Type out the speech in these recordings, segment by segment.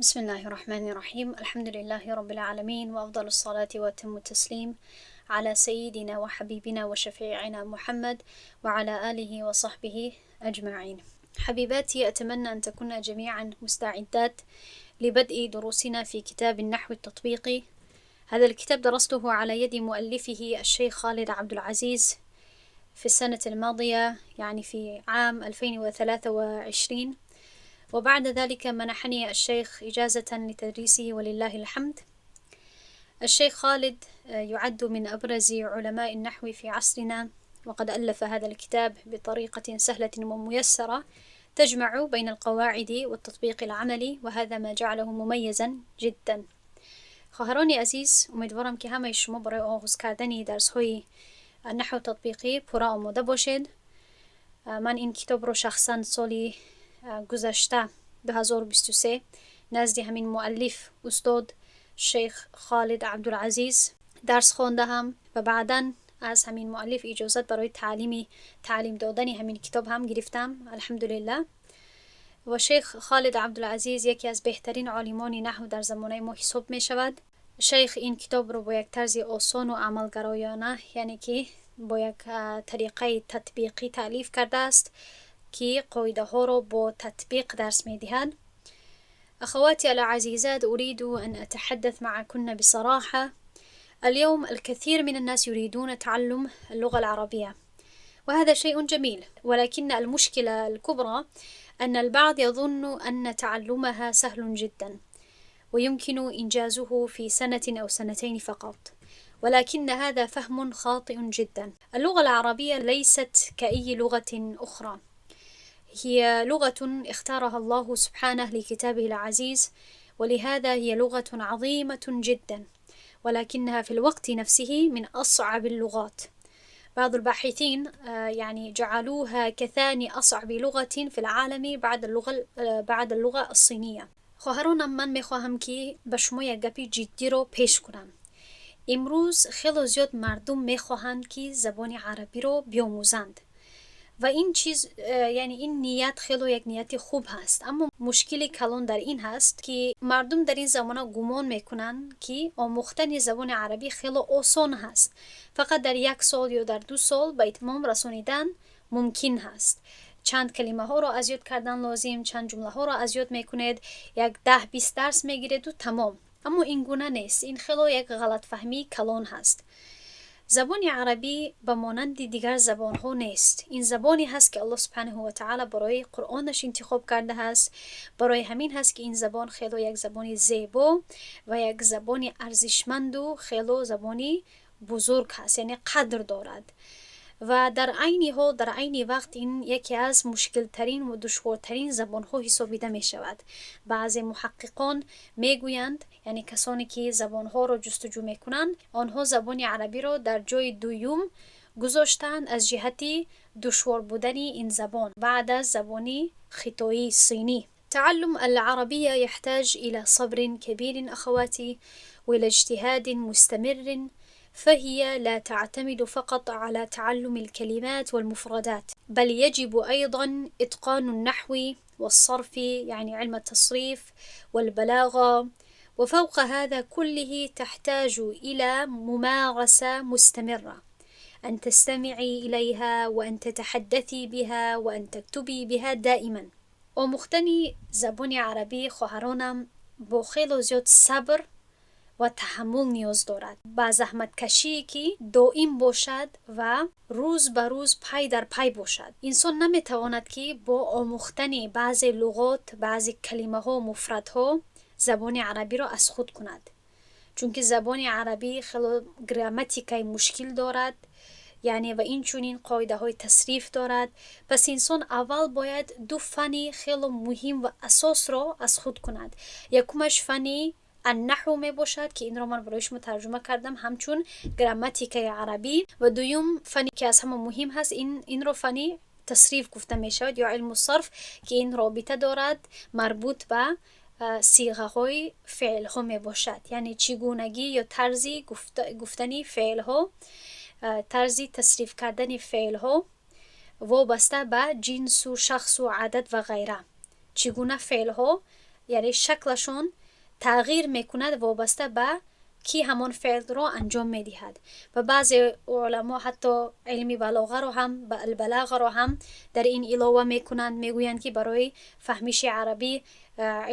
بسم الله الرحمن الرحيم، الحمد لله رب العالمين، وأفضل الصلاة وأتم التسليم على سيدنا وحبيبنا وشفيعنا محمد وعلى آله وصحبه أجمعين. حبيباتي، أتمنى أن تكون جميعا مستعدات لبدء دروسنا في كتاب النحو التطبيقي. هذا الكتاب درسته على يد مؤلفه الشيخ خالد عبد العزيز في السنة الماضية، يعني في عام 2023، وبعد ذلك منحني الشيخ إجازة لتدريسه ولله الحمد. الشيخ خالد يعد من أبرز علماء النحو في عصرنا، وقد ألف هذا الكتاب بطريقة سهلة وميسرة تجمع بين القواعد والتطبيق العملي، وهذا ما جعله مميزا جدا. خواهران عزیز، امیدوارم که همه شما برای آغاز کردن درس های نحو تطبیقی پوره آماده باشید. من این کتاب رو شخصا سال گذشته 2023 نزد همین مؤلف، استاد شیخ خالد عبدالعزیز، درس خواندم و بعدا از همین مؤلف اجازت برای تعلیم دادن همین کتاب هم گرفتم، الحمدلله. و شیخ خالد عبدالعزیز یکی از بهترین عالمان نحو در زمانه ما حساب می شود. شیخ این کتاب رو با یک طرز آسان و عملگرایانه، یعنی که با یک طریقه تطبیقی تألیف کرده است که قاعده ها را با تطبیق درس می دهد. أخواتي العزيزات، أريد أن أتحدث معكن بصراحة. اليوم الكثير من الناس يريدون تعلم اللغة العربية، وهذا شيء جميل، ولكن المشكلة الكبرى أن البعض يظن أن تعلمها سهل جدا ويمكن إنجازه في سنة أو سنتين فقط، ولكن هذا فهم خاطئ جدا. اللغة العربية ليست كأي لغة أخرى، هي لغة اختارها الله سبحانه لكتابه العزيز، ولهذا هي لغة عظيمة جدا، ولكنها في الوقت نفسه من أصعب اللغات. بعض الباحثين يعني جعلوها كثاني أصعب لغة في العالم بعد اللغة الصينية. خواهرانم، من میخواهم که به شما یک گپی جدی رو پیش کنم. امروز خیلی زیاد مردم میخواهند که زبان عربی رو بیاموزند و این چیز، یعنی این نیت خیلی یک نیت خوب هست، اما مشکل کلان در این هست که مردم در این زمانه گمان میکنن که آموختن زبان عربی خیلی آسان هست، فقط در یک سال یا در 2 سال به اتمام رسانیدن ممکن هست. چند کلمه ها را از یاد کردن لازم، چند جمله ها را از یاد میکنید، یک 10-20 درس میگیرید و تمام. اما این گونه نیست. این خیلی یک غلط فهمی کلان هست. زبان عربی به مانند دیگر زبان ها نیست. این زبانی هست که الله سبحانه و تعالی برای قرآنش انتخاب کرده هست. برای همین هست که این زبان خیلی یک زبان زیبا و یک زبان ارزشمند و خیلی زبانی بزرگ هست، یعنی قدر دارد، و در عین حال، در عین وقت این یکی از مشکل ترین و دشوارترین زبان ها حسابیده می شود. بعضی محققان می گویند، یعنی کسانی که زبان ها را جستجو می کنند، آنها زبان عربی را در جای دوم گذاشتند از جهت دشوار بودن این زبان، بعد از زبان خطایی صینی. تعلم العربية يحتاج إلى صبر كبير أخواتي، وإلى اجتهاد مستمر، فهي لا تعتمد فقط على تعلم الكلمات والمفردات، بل يجب أيضا إتقان النحو والصرف، يعني علم التصريف، والبلاغة، وفوق هذا كله تحتاج إلى ممارسة مستمرة، أن تستمعي إليها وأن تتحدثي بها وأن تكتبي بها دائما. آموختن زبان عربی، خواهرانم، با خیلی زیاد صبر و تحمل نیاز دارد، با زحمت کشی که دائم باشد و روز به روز پای در پای باشد. انسان نمیتواند که با آموختن بعضی لغات، بعضی کلمه ها، مفردها زبان عربی را از خود کند، چون که زبان عربی خیلی گراماتیکای مشکل دارد، یعنی و این چنین قاعده های تصریف دارد. پس انسان اول باید دو فنی خیلی مهم و اساس را از خود کند. یکمش فنی النحو می باشد که این را من برای شما ترجمه کردم همچون گراماتیکای عربی، و دوم فنی که از همه مهم هست، این رو فنی تصریف گفته می شود یا علم الصرف، که این رابطه دارد، مربوط به صیغه های فعل ها می باشد، یعنی چگونگی یا طرزی گفتنی فعل ها، طرزی تصریف کردن فعل ها وابسته به جنس و شخص و عدد و غیره، چگونه فعل ها Яъне шаклашон тағйир мекунад вобаста ба ки ҳамон феълро анҷом медиҳад. Ва баъзе уламо ҳатто илми балоғаро ҳам, албалағаро ҳам дар ин илова мекунанд, мегӯянд, ки барои фаҳмиши арабӣ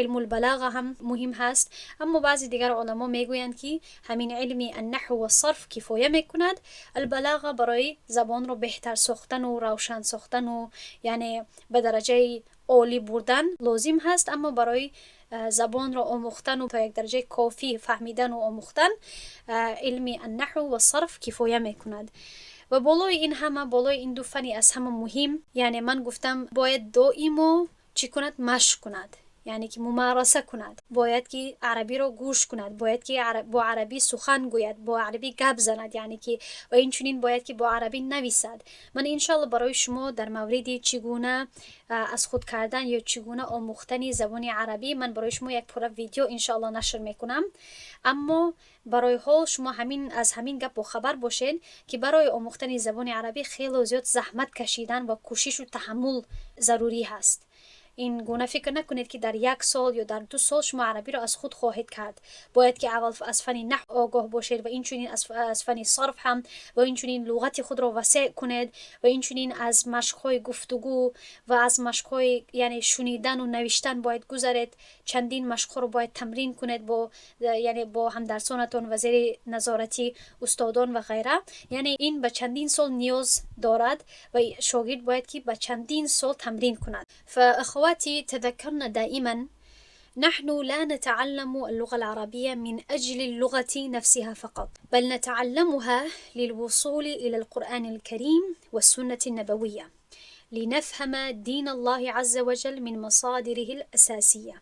илмулбалаға ҳам муҳим ҳаст. Аммо баъзе дигар уламо мегӯянд, ки ҳамин илми аннаҳву вассарф кифоя мекунад, албалаға барои забонро беҳтар сохтану равшан сохтану, яъне ба дараҷаи олӣ бурдан лозим ҳаст, аммо барои забонро омӯхтану то як дараҷаи кофӣ фаҳмидану омӯхтан илми аннаҳву вассарф кифоя мекунад. Ва болои ин ҳама, болои ин ду фани аз ҳама муҳим, яъне ман гуфтам, бояд доимо чӣ кунад? Машқ кунад, яъне ки мумараса кунад, бояд ки арабиро гӯш кунад, бояд ки бо арабӣ сухан гӯяд, бо арабӣ гап занад, яъне ки ва инчунин бояд ки бо арабӣ нависад. Ман иншоалло барои шумо дар мавриди чӣ гуна аз худ кардан ё чӣ гуна омӯхтани забони арабӣ ман барои шумо як пурра видео иншоалло нашр мекунам. Аммо барои ҳол шумо ҳамин аз ҳамин гап бохабар бошед, ки барои омӯхтани забони арабӣ хело зиёд заҳмат кашидан ва кӯшишу таҳаммул зарурӣ ҳаст. Ин гуна фикр накунед, ки дар як сол ё дар 2 сол шумо арабиро аз худ хоҳед кард. Бояд ки аввал аз фани наҳв огоҳ бошед ва инчунин аз фани сарф ҳам, ва инчунин луғати худро васеъ кунед, ва инчунин аз машқҳои гуфтугӯ ва аз машқҳои, яъне, шунидану навиштан бояд гузаред. Чандин машқҳоро бояд тамрин кунед бо, яъне, бо ҳамдарсонатон ва зери назорати устодон ва ғайра. Яъне ин ба чандин сол ниёз дорад ва шогирд бояд ки ба чандин сол тамрин кунад. فأخواتي، تذكرن دائما، نحن لا نتعلم اللغة العربية من أجل اللغة نفسها فقط، بل نتعلمها للوصول إلى القرآن الكريم والسنة النبوية، لنفهم دين الله عز وجل من مصادره الأساسية.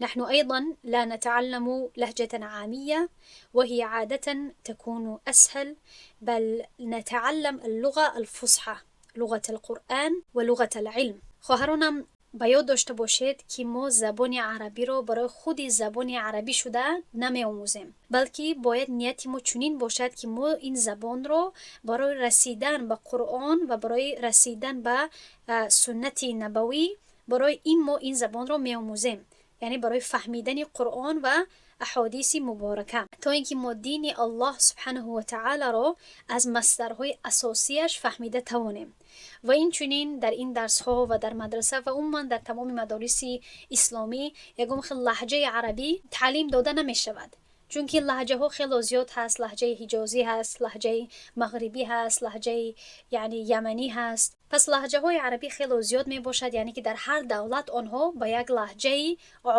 نحن أيضا لا نتعلم لهجة عامية، وهي عادة تكون أسهل، بل نتعلم اللغة الفصحى، لغة القرآن ولغة العلم. خواهرانم، ба ёд дошта бошед, ки мо забони арабиро барои худи забони арабӣ шуда намеомӯзем, балки бояд нияти мо чунин бошад, ки мо ин забонро барои расидан ба Қуръон ва барои расидан ба суннати набавӣ, барои ин мо ин забонро меомӯзем, яъне барои фаҳмидани Қуръон ва аҳодиси муборака, то ин ки мо дини Аллоҳ субҳанаҳу ва таоларо аз масдарҳои асосияш фаҳмида тавонем. Ва инчунин дар ин дарсҳо ва дар мадраса ва умуман дар тамоми мадориси исломӣ ягон хел лаҳҷаи арабӣ таълим дода намешавад, чунки лаҳҷаҳо хело зиёд ҳаст: лаҳҷаи ҳиҷозӣ ҳаст, лаҳҷаи мағрибӣ ҳаст, лаҳҷаи, яъне, яманӣ ҳаст. Пас лаҳҷаҳои арабӣ хело зиёд мебошад, яъне ки дар ҳар давлат онҳо ба як лаҳҷаи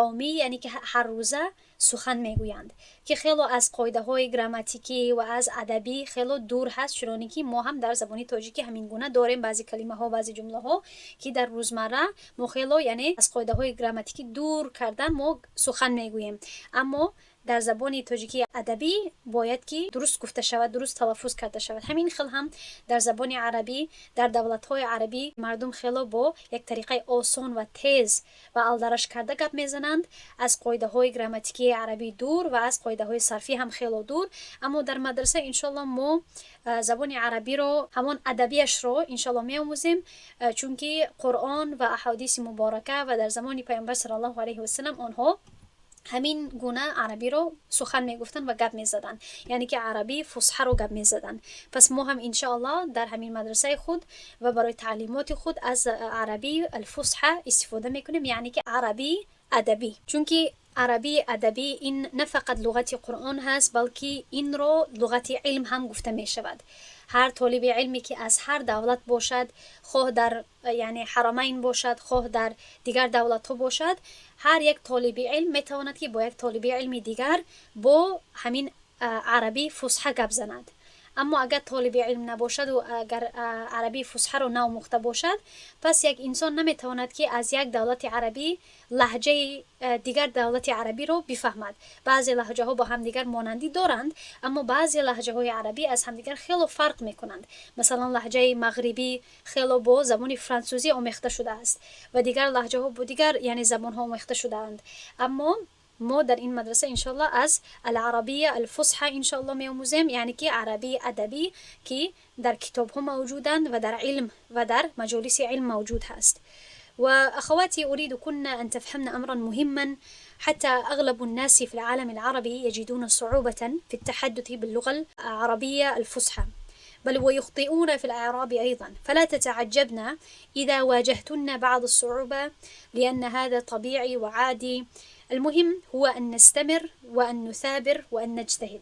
омӣ, яъне ки ҳаррӯза сухан мегӯянд, ки хело аз қоидаҳои грамматикӣ ва аз адабӣ хело дур ҳаст, чуноне ки мо ҳам дар забони тоҷикӣ ҳамин гуна дорем баъзе калимаҳо, баъзе ҷумлаҳо, ки дар рӯзмарра мо хело, яъне, аз қоидаҳои грамматикӣ дур кардан мо сухан мегӯем. Аммо дар забони тоҷикии адабӣ бояд ки дуруст гуфта шавад, дуруст талаффуз карда шавад. Ҳамин хел ҳам дар забони арабӣ, дар давлатҳои арабӣ мардум хело бо як тариқаи осон ва тез ва алдараш карда гап мезананд, аз қоидаҳои грамматикии арабӣ дур ва аз қоидаҳои сарфӣ ҳам хело дур. Аммо дар мадраса иншоалло мо забони арабиро, ҳамон адабиашро иншоалло меомӯзем, чунки Қуръон ва аҳодиси муборака ва дар замони Паёмбар саллаллоҳу алайҳи васалам онҳо ҳамин гуна арабиро сухан мегуфтанд ва гап мезаданд, яъне ки арабии фусҳаро гап мезаданд. Пас мо ҳам иншоалло дар ҳамин мадрасаи худ ва барои таълимоти худ аз арабии алфусҳа истифода мекунем, яъне ки арабии адабӣ, чунки арабии адабӣ ин на фақат луғати Қуръон ҳаст, балки инро луғати илм ҳам гуфта мешавад. Ҳар толиби илме, ки аз ҳар давлат бошад, хоҳ дар, яъне, Ҳарамайн бошад, хоҳ дар дигар давлатҳо бошад, ҳар як толиби илм метавонад, ки бо як толиби илми дигар бо ҳамин арабии фусҳа гап занад. Аммо агар толиби илм набошаду агар арабии фусҳаро наомӯхта бошад, пас як инсон наметавонад, ки аз як давлати арабӣ лаҳҷаи дигар давлати арабиро бифаҳмад. Баъзе лаҳҷаҳо бо ҳамдигар монандӣ доранд, аммо баъзе лаҳҷаҳои арабӣ аз ҳамдигар хело фарқ мекунанд. Масалан, лаҳҷаи мағрибӣ хело бо забони франсузӣ омехта шудааст ва дигар лаҳҷаҳо бо дигар, яъне, забонҳо омехта шудаанд. Аммо мо дар ин мадраса иншоалло аз аларабия алфусҳа иншоалло меомӯзем, яъне ки арабии адабӣ, ки дар китобҳо мавҷуданд ва дар илм ва дар маҷолиси илм мавҷуд ҳаст. وأخواتي، أريدكن أن تفهمن أمرا مهما. حتى أغلب الناس في العالم العربي يجدون صعوبة في التحدث باللغة العربية الفصحى، بل ويخطئون في الأعراب أيضا. فلا تتعجبن إذا واجهتن بعض الصعوبة، لأن هذا طبيعي وعادي. المهم هو أن نستمر وأن نثابر وأن نجتهد.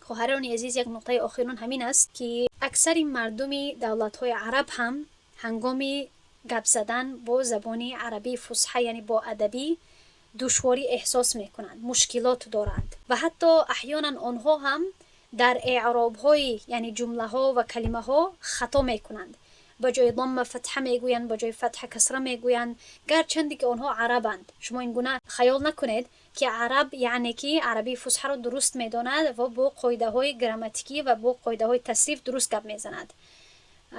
خواهران عزیز، یک نقطه آخرون همین است که اکثر مردم دولت های عرب هم هنگام گپ زدن با زبان عربی فصحی، یعنی با ادبی، دشواری احساس میکنند، مشکلات دارند و حتی احیانا آنها هم در اعراب های، یعنی جمله ها و کلمه ها، خطا میکنند. با جای ضمه فتحه میگویند، با جای فتحه کسره میگویند، گرچند که آنها عربند. شما این گونه خیال نکنید که عرب یعنی که عربی فصحی را درست میداند و با قاعده های گراماتیکی و با قاعده های تصریف درست گپ میزند.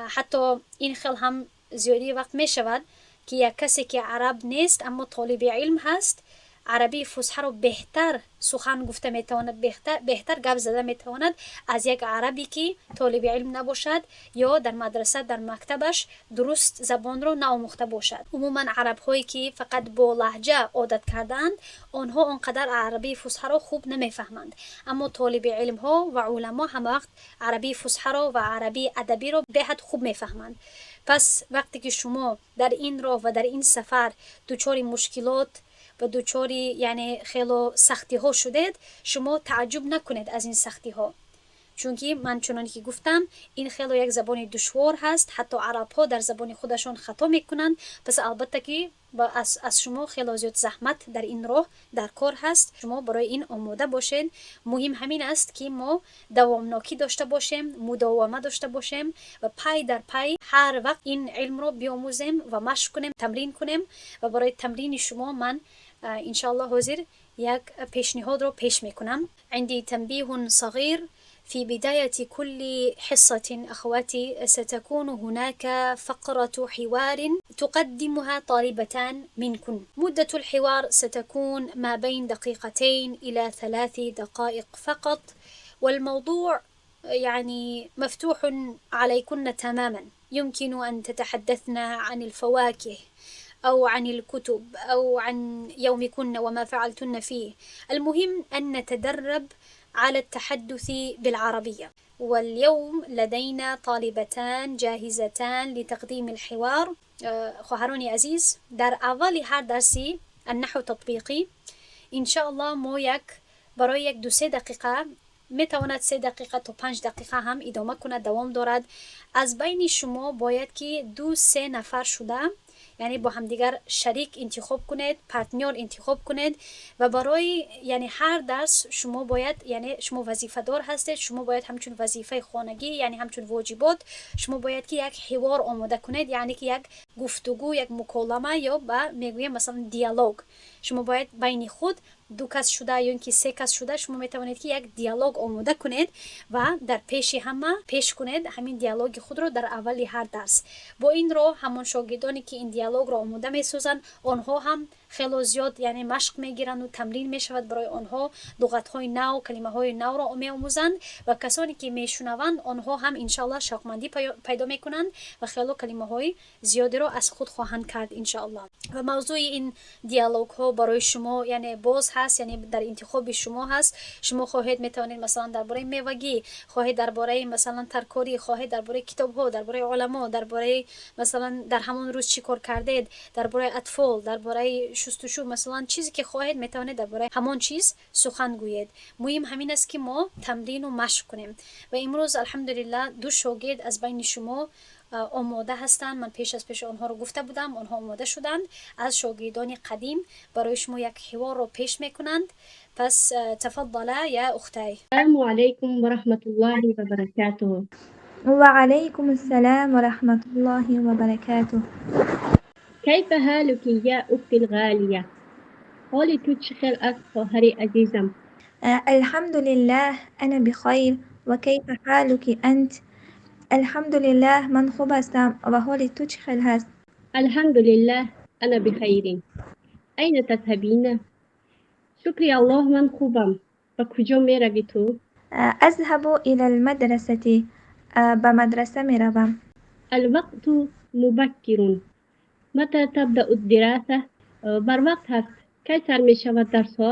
حتی این خیل هم زیادی وقت میشود که یک کسی که عرب نیست اما طالب علم هست، عربی فصحی را بهتر سخن گفته میتواند، بهتر گپ زده میتواند از یک عربی که طالب علم نباشد یا در مدرسه، در مکتبش درست زبان را نآموخته باشد. عموما عرب هایی که فقط با لهجه عادت کردند، آنها آنقدر عربی فصحی را خوب نمیفهمند، اما طالب علم ها و علما همه وقت عربی فصحی را و عربی ادبی را بهت خوب میفهمند. پس وقتی که شما در این راه و در این سفر دچار مشکلات و دچار، یعنی خیلی سختی ها شدید، شما تعجب نکنید از این سختی ها، چونکی من چنان که گفتم، این خیلی یک زبان دشوار هست. حتی عرب ها در زبان خودشان خطا میکنند، پس البته که از شما خیلی زیاد زحمت در این راه در کار هست. شما برای این آماده باشین. مهم همین است که ما دوامناکی داشته باشیم، مداومه داشته باشیم و پی در پی هر وقت این علم رو بیاموزیم و مشق کنیم، تمرین کنیم. و برای تمرین شما من انشاءالله حاضر یک پیشنهاد رو پیش میکنم. عندي تنبيه صغير: في بداية كل حصة أخواتي ستكون هناك فقرة حوار تقدمها طالبتان منكن. مدة الحوار ستكون ما بين دقيقتين إلى 3 دقائق فقط، والموضوع يعني مفتوح عليكن تماما. يمكن أن تتحدثن عن الفواكه أو عن الكتب أو عن يومكن وما فعلتن فيه. المهم أن نتدرب على التحدث بالعربية. واليوم لدينا طالبتان جاهزتان لتقديم الحوار. خواهران عزیز، در اول هر درسی النحو تطبیقی انشاءالله ما یک برای یک دو سه دقیقه، میتواند 3 دقیقه تا 5 دقیقه هم ادامه کند، دوام دارد، از بین شما باید که دو سه نفر شده، یعنی با همدیگر شریک انتخاب کنید، партнёр انتخاب کنید و برای یعنی هر درس شما باید، یعنی شما وظیفه دار هستید، شما باید همچون وظیفه خانگی، یعنی همچون واجبات، شما باید که یک حوار آماده کنید، یعنی که یک گفتگو، یک مکالمه یا با میگویم مثلا دیالوگ. شما باید بین خود دو کس شده یا اینکه سه کس شده، شما میتوانید که یک دیالوگ آماده کنید و در پیش همه پیش کنید همین دیالوگ خود رو در اول هر درس. با این رو همون شاگردانی که این دیالوگ را آماده میسازند، آنها هم خیلی زیاد یعنی مشق میگیرند و تمرین میشود برای آنها، لغت های نو، کلمه های نو را میآموزند و کسانی که میشنوند، آنها هم انشالله شوقمندی پیدا میکنند و خیلی کلمه های زیادی را از خود خواهند کرد انشالله. و موضوع این دیالوگ ها برای شما یعنی باز هست، یعنی در انتخاب شما هست. شما خواهید میتوانید مثلا درباره میوگی خواهید، درباره مثلا ترکاری خواهید، درباره کتاب ها، درباره علما، درباره مثلا در همون روز چی کار کردید، درباره اطفال، درباره شستشو، مثلا چیزی که خواهید میتوانید درباره همان چیز سخن گویید. مهم همین است که ما تمرین و مشق کنیم. و امروز الحمدلله دو شاگرد از بین شما آماده هستند. من پیش از پیش آنها رو گفته بودم، آنها آماده شدند. از شاگردان قدیم برای شما یک حوار رو پیش میکنند. پس تفضلا يا أختي. السلام عليكم ورحمة الله وبركاته. وعليكم السلام ورحمة الله وبركاته. كيف حالك يا أختي الغالية؟ حال تو چه خیل است خواهر عزیزم؟ الحمد لله، أنا بخير، وكيف حالك أنت؟ الحمد لله، من خوب هستم و حال تو چه خیل هست؟ الحمد لله، أنا بخير. أين تذهبين؟ شکر الله، من خوبم. به کجا می روی تو؟ أذهب إلى المدرسة. به مدرسه می روم. الوقت مبكر، متى تبدأ الدراسة؟ بر وقت هست. Кай сар мешавад дарсҳо?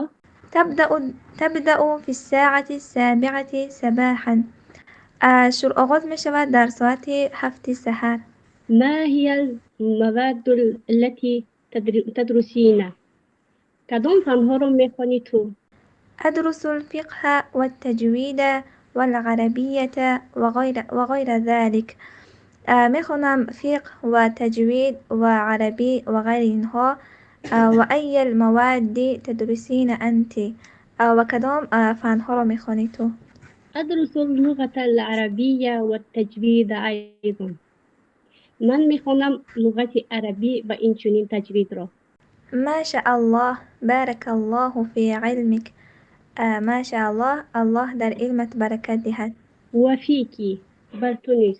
تبدأ في الساعة 7 صباحا. شروع оғоз мешавад дар соати 7-и саҳар. ما هي المواد التي تدرسين؟ Кадом фанҳоро мехонӣ ту? أدرس الفقه والتجويد والعربية وغير ذلك. Мехонам фиқҳ ва таҷвид ва арабӣ ва ғайри инҳо. وأي المواد تدرسين أنت؟ Ва кадом фанҳоро мехонӣ ту? أدرس اللغة العربية والتجويد أيضا. Ман мехонам луғати арабӣ ва инчунин таҷвидро. ما شاء الله، بارك الله في علمك. Машааллоҳ, Аллоҳ дар илмат баракат диҳад. وفيك، бар ту низ.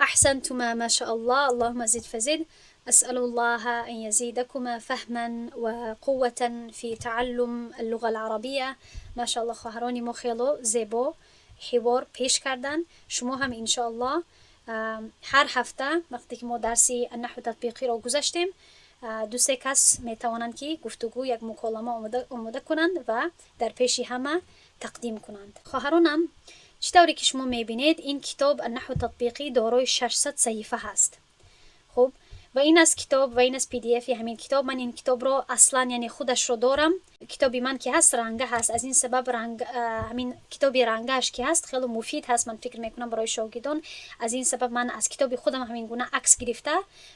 أحسنتما، ما شاء الله، اللهم زد فزد. أسأل الله أن يزيدكما فهما وقوة في تعلم اللغة العربية. ما شاء الله، خواهرانی ما خیلی زیبا حوار پیش کردن. شما هم انشاءالله هر هفته وقتی که ما درسی النحو تطبیقی را گذاشتیم، دو سه کس میتوانند که گفتگو، یک مکالمه آماده کنند و در پیش همه تقدیم کنند. خواهرانم، چطوری که شما میبینید، این کتاب النحو تطبیقی دارای 600 صحیفه هست. خب، و این از کتاب و این از PDF همین کتاب. من این کتاب رو اصلا، یعنی خودش رو دارم. کتابی من که هست رنگه هست، از این سبب رنگ همین کتابی رنگش که هست خیلی مفید هست، من فکر میکنم، برای شاگردان. از این سبب من از کتاب خودم همین گونه عکس گرفته،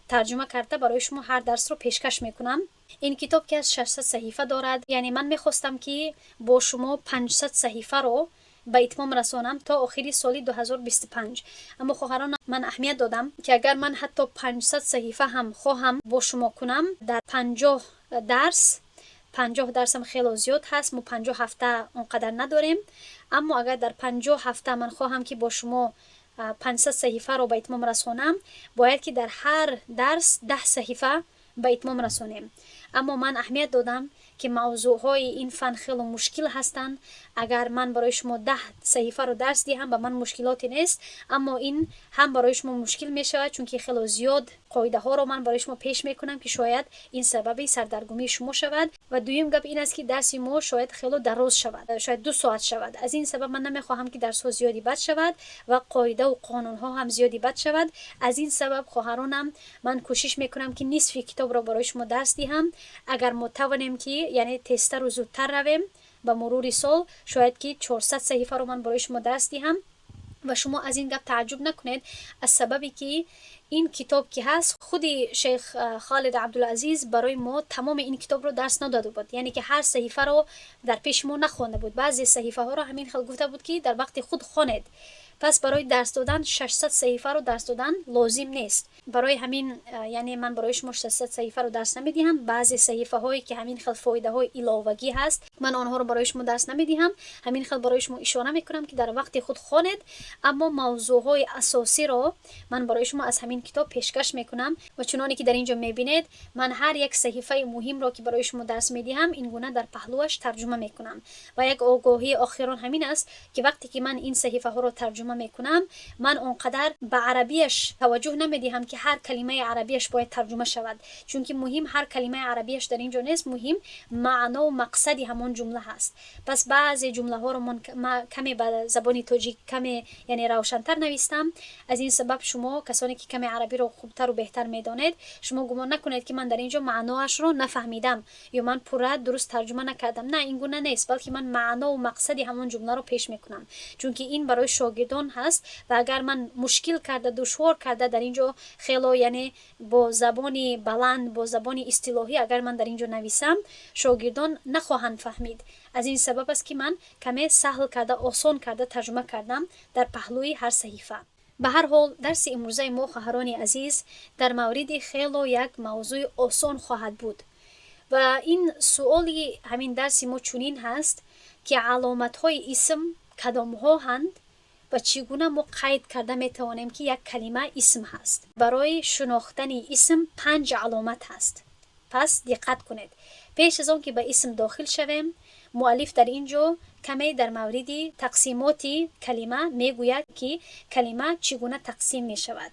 ترجمه کرده، برای شما هر درس رو پیشکش میکنم. این کتاب که از 600 صحیفه دارد، یعنی من میخواستم که با شما 500 صحیفه رو به اتمام رسانم تا آخری سال 2025. اما خواهران، من اهمیت دادم که اگر من حتی 500 صحیفه هم خواهم با شما کنم در 50 درس، 50 درس هم خیلی زیاد هست، ما 50 هفته اونقدر نداریم، اما اگر در 50 هفته من خواهم که با شما 500 صحیفه رو به اتمام رسانم، باید که در هر درس 10 صحیفه به اتمام رسانیم. اما من اهمیت دادم که موضوع های این فن خیلی مشکل هستند. اگر من برای شما 10 صحیفه رو درس دهم، به من مشکلاتی نیست، اما این هم برای شما مشکل می شود، چون که خیلی زیاد قاعده ها رو من برای شما پیش میکنم که شاید این سبب سردرگمی شما شود. و دویم گپ این است که درس ما شاید خیلی دراز شود، شاید 2 ساعت شود. از این سبب من نمیخواهم که درس ها زیادی بد شود و قاعده و قانون ها هم زیادی بد شود. از این سبب خواهرانم، من کوشش میکنم که نصف کتاب را برای شما درس دهم. اگر ما توانیم که یعنی تیزتر و زودتر رویم، به مرور سال شاید که 400 صحیفه رو من برای شما درس دهم. و شما از این گپ تعجب نکنید، از سببی که این کتاب که هست، خود شیخ خالد عبدالعزیز برای ما تمام این کتاب رو درس نداده بود، یعنی که هر صحیفه رو در پیش ما نخوانده بود. بعضی صحیفه ها رو همین خیلی گفته بود که در وقت خود خوانید. پس برای درس دادن 600 صحیفه رو درس دادن لازم نیست. برای همین یعنی من برای شما 600 صحیفه رو درس نمیدهم. بعضی صحیفه هایی که همین خیلی فایده های иловагӣ هست، من آنها رو برای شما درس نمیدهم. همین خیلی برای شما اشاره میکنم که در وقت خود خوانید، اما موضوع های اساسی رو من برای شما از همین کتاب پیشکش میکنم. و چنانی که در اینجا میبینید، من هر یک صحیفه مهم را که برای شما درس میدهم، این گونه در پهلوش ترجمه میکنم. و یک آگاهی آخران همین است که وقتی که من این صحیفه ها رو ترجمه میکنم، من اونقدر به عربیش توجه نمیدهم که هر کلمه عربیش باید ترجمه شود، چون که مهم هر کلمه عربیش در اینجا نیست، مهم معنا و مقصدی همون جمله هست. پس بعضی جمله ها رو من کمی به زبان تاجیک کمی یعنی روشنتر نویستم. از این سبب شما کسانی که کمی عربی رو خوبتر و بهتر میدانید، شما گمان نکنید که من در اینجا معناش رو نفهمیدم یا من پوره درست ترجمه نکردم. نه، این گونه نیست، بلکه من معنا و مقصدی همون جمله رو پیش میکنم، چون که این برای شاگردان هست. و اگر من مشکل کرده، دشوار کرده در اینجا خیلی، یعنی با زبان بلند، با زبان اصطلاحی اگر من در اینجا نویسم، شاگردان نخواهند فهمید. از این سبب است که من کمی سهل کرده، آسان کرده ترجمه کردم در پهلوی هر صحیفه. به هر حال، درس امروزه ما، خواهران عزیز، در مورد خیلی یک موضوع آسان خواهد بود. و این سوالی همین درس ما چنین هست که علامت های اسم کدام ها هند و چگونه ما قید کرده می توانیم که یک کلمه اسم هست. برای شناختن اسم پنج علامت هست، پس دقت کنید. پیش از آن که به اسم داخل شویم، مؤلف در اینجا کمی در مورد تقسیمات کلمه میگوید که کلمه چگونه تقسیم می شود.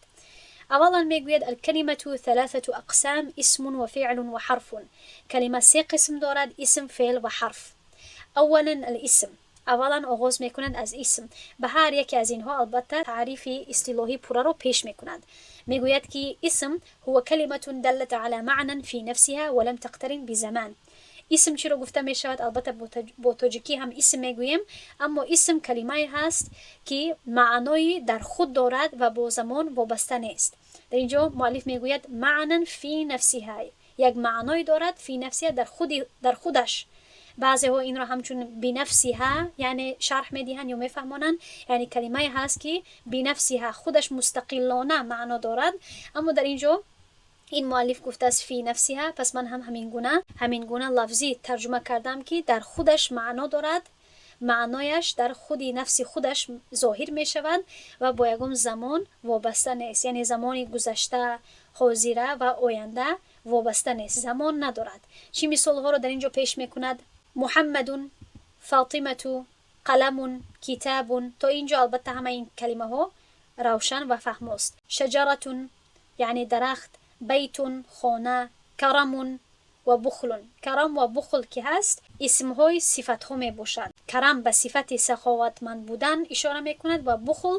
Аввалан мегӯяд: الكلمة ثلاثة أقسام، اسم وفعل وحرف. Калима се қисм дорад: исм, феъл ва ҳарф. أولا الاسم. Аввалан оғоз мекунад аз исм. Ба ҳар яке аз инҳо албатта таърифи истилоҳии пурраро пеш мекунад. Мегӯяд, ки исм هو كلمة دلت على معنى في نفسها ولم تقترن بزمان. Исм чиро гуфта мешавад? Албатта, бо тоҷикӣ ҳам исм мегӯем, аммо исм калимае ҳаст, ки маънои дар худ дорад ва бо замон вобаста нест. Дар ин ҷо муаллиф мегӯяд: معنى في نفسها, як маъное дорад, في نفسها, дар худаш. Баъзеҳо инро ҳамчун بنفسها, яъне шарҳ медиҳанд ё мефаҳмонанд, яъне калимае ҳаст, ки بنفسها, худаш мустақилона маъно дорад. Аммо дар ин ҷо ин муаллиф гуфтааст في نفسها. Пас ман ҳам ҳамин гуна лафзӣ тарҷума кардам, ки дар худаш маъно дорад, маънояш дар худи нафси худаш зоҳир мешавад ва бо ягон замон вобаста нест, яъне замони гузашта, ҳозира ва оянда вобаста нест, замон надорад. Чӣ мисолҳоро дар ин ҷо пеш мекунад? محمد، فاطمة، قلم، كتاب. То ин ҷо албатта ҳамаи ин калимаҳо равшан ва фаҳмост. شجرة, яъне дарахт, بيت, хона, كرم وبخل. كرم ва بخل ки ҳаст, исмҳои сифатҳо мебошанд. كرم ба сифати саховатманд будан ишора мекунад ва بخل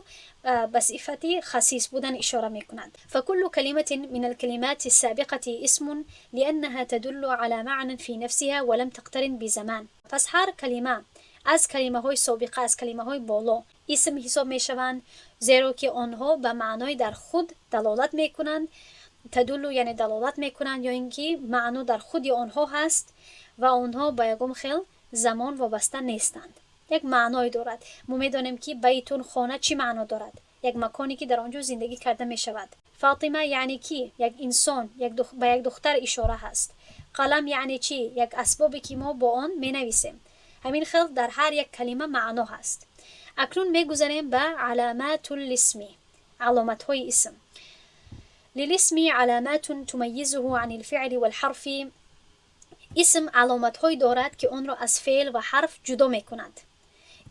ба сифати хасис будан ишора мекунад. فكل كلمة من الكلمات السابقة اسم لأنها تدل على معنى في نفسها ولم تقترن بزمان. Пас ҳар калима аз калимаҳои собиқа, аз калимаҳои боло исм ҳисоб мешаванд, зеро ки онҳо ба маънои дар худ далолат мекунанд. تدل, яъне далолат мекунанд, ё ин ки маъно дар худи онҳо ҳаст ва онҳо ба ягон хел замон вобаста нестанд. Як маъное дорад. Мо медонем, ки بيت, хона, чӣ маъно дорад: як маконе, ки дар он ҷо зиндагӣ карда мешавад. فاطمة яъне ки як инсон, ба як духтар ишора ҳаст. قلم яъне чӣ? Як асбобе, ки мо бо он менависем. Ҳамин хел дар ҳар як калима маъно ҳаст. Акнун мегузарем ба علامات الاسم, аломатҳои исм. للاسم علامات تميزه عن الفعل والحرف. Исм аломатҳое дорад, ки онро аз феъл ва ҳарф ҷудо мекунад.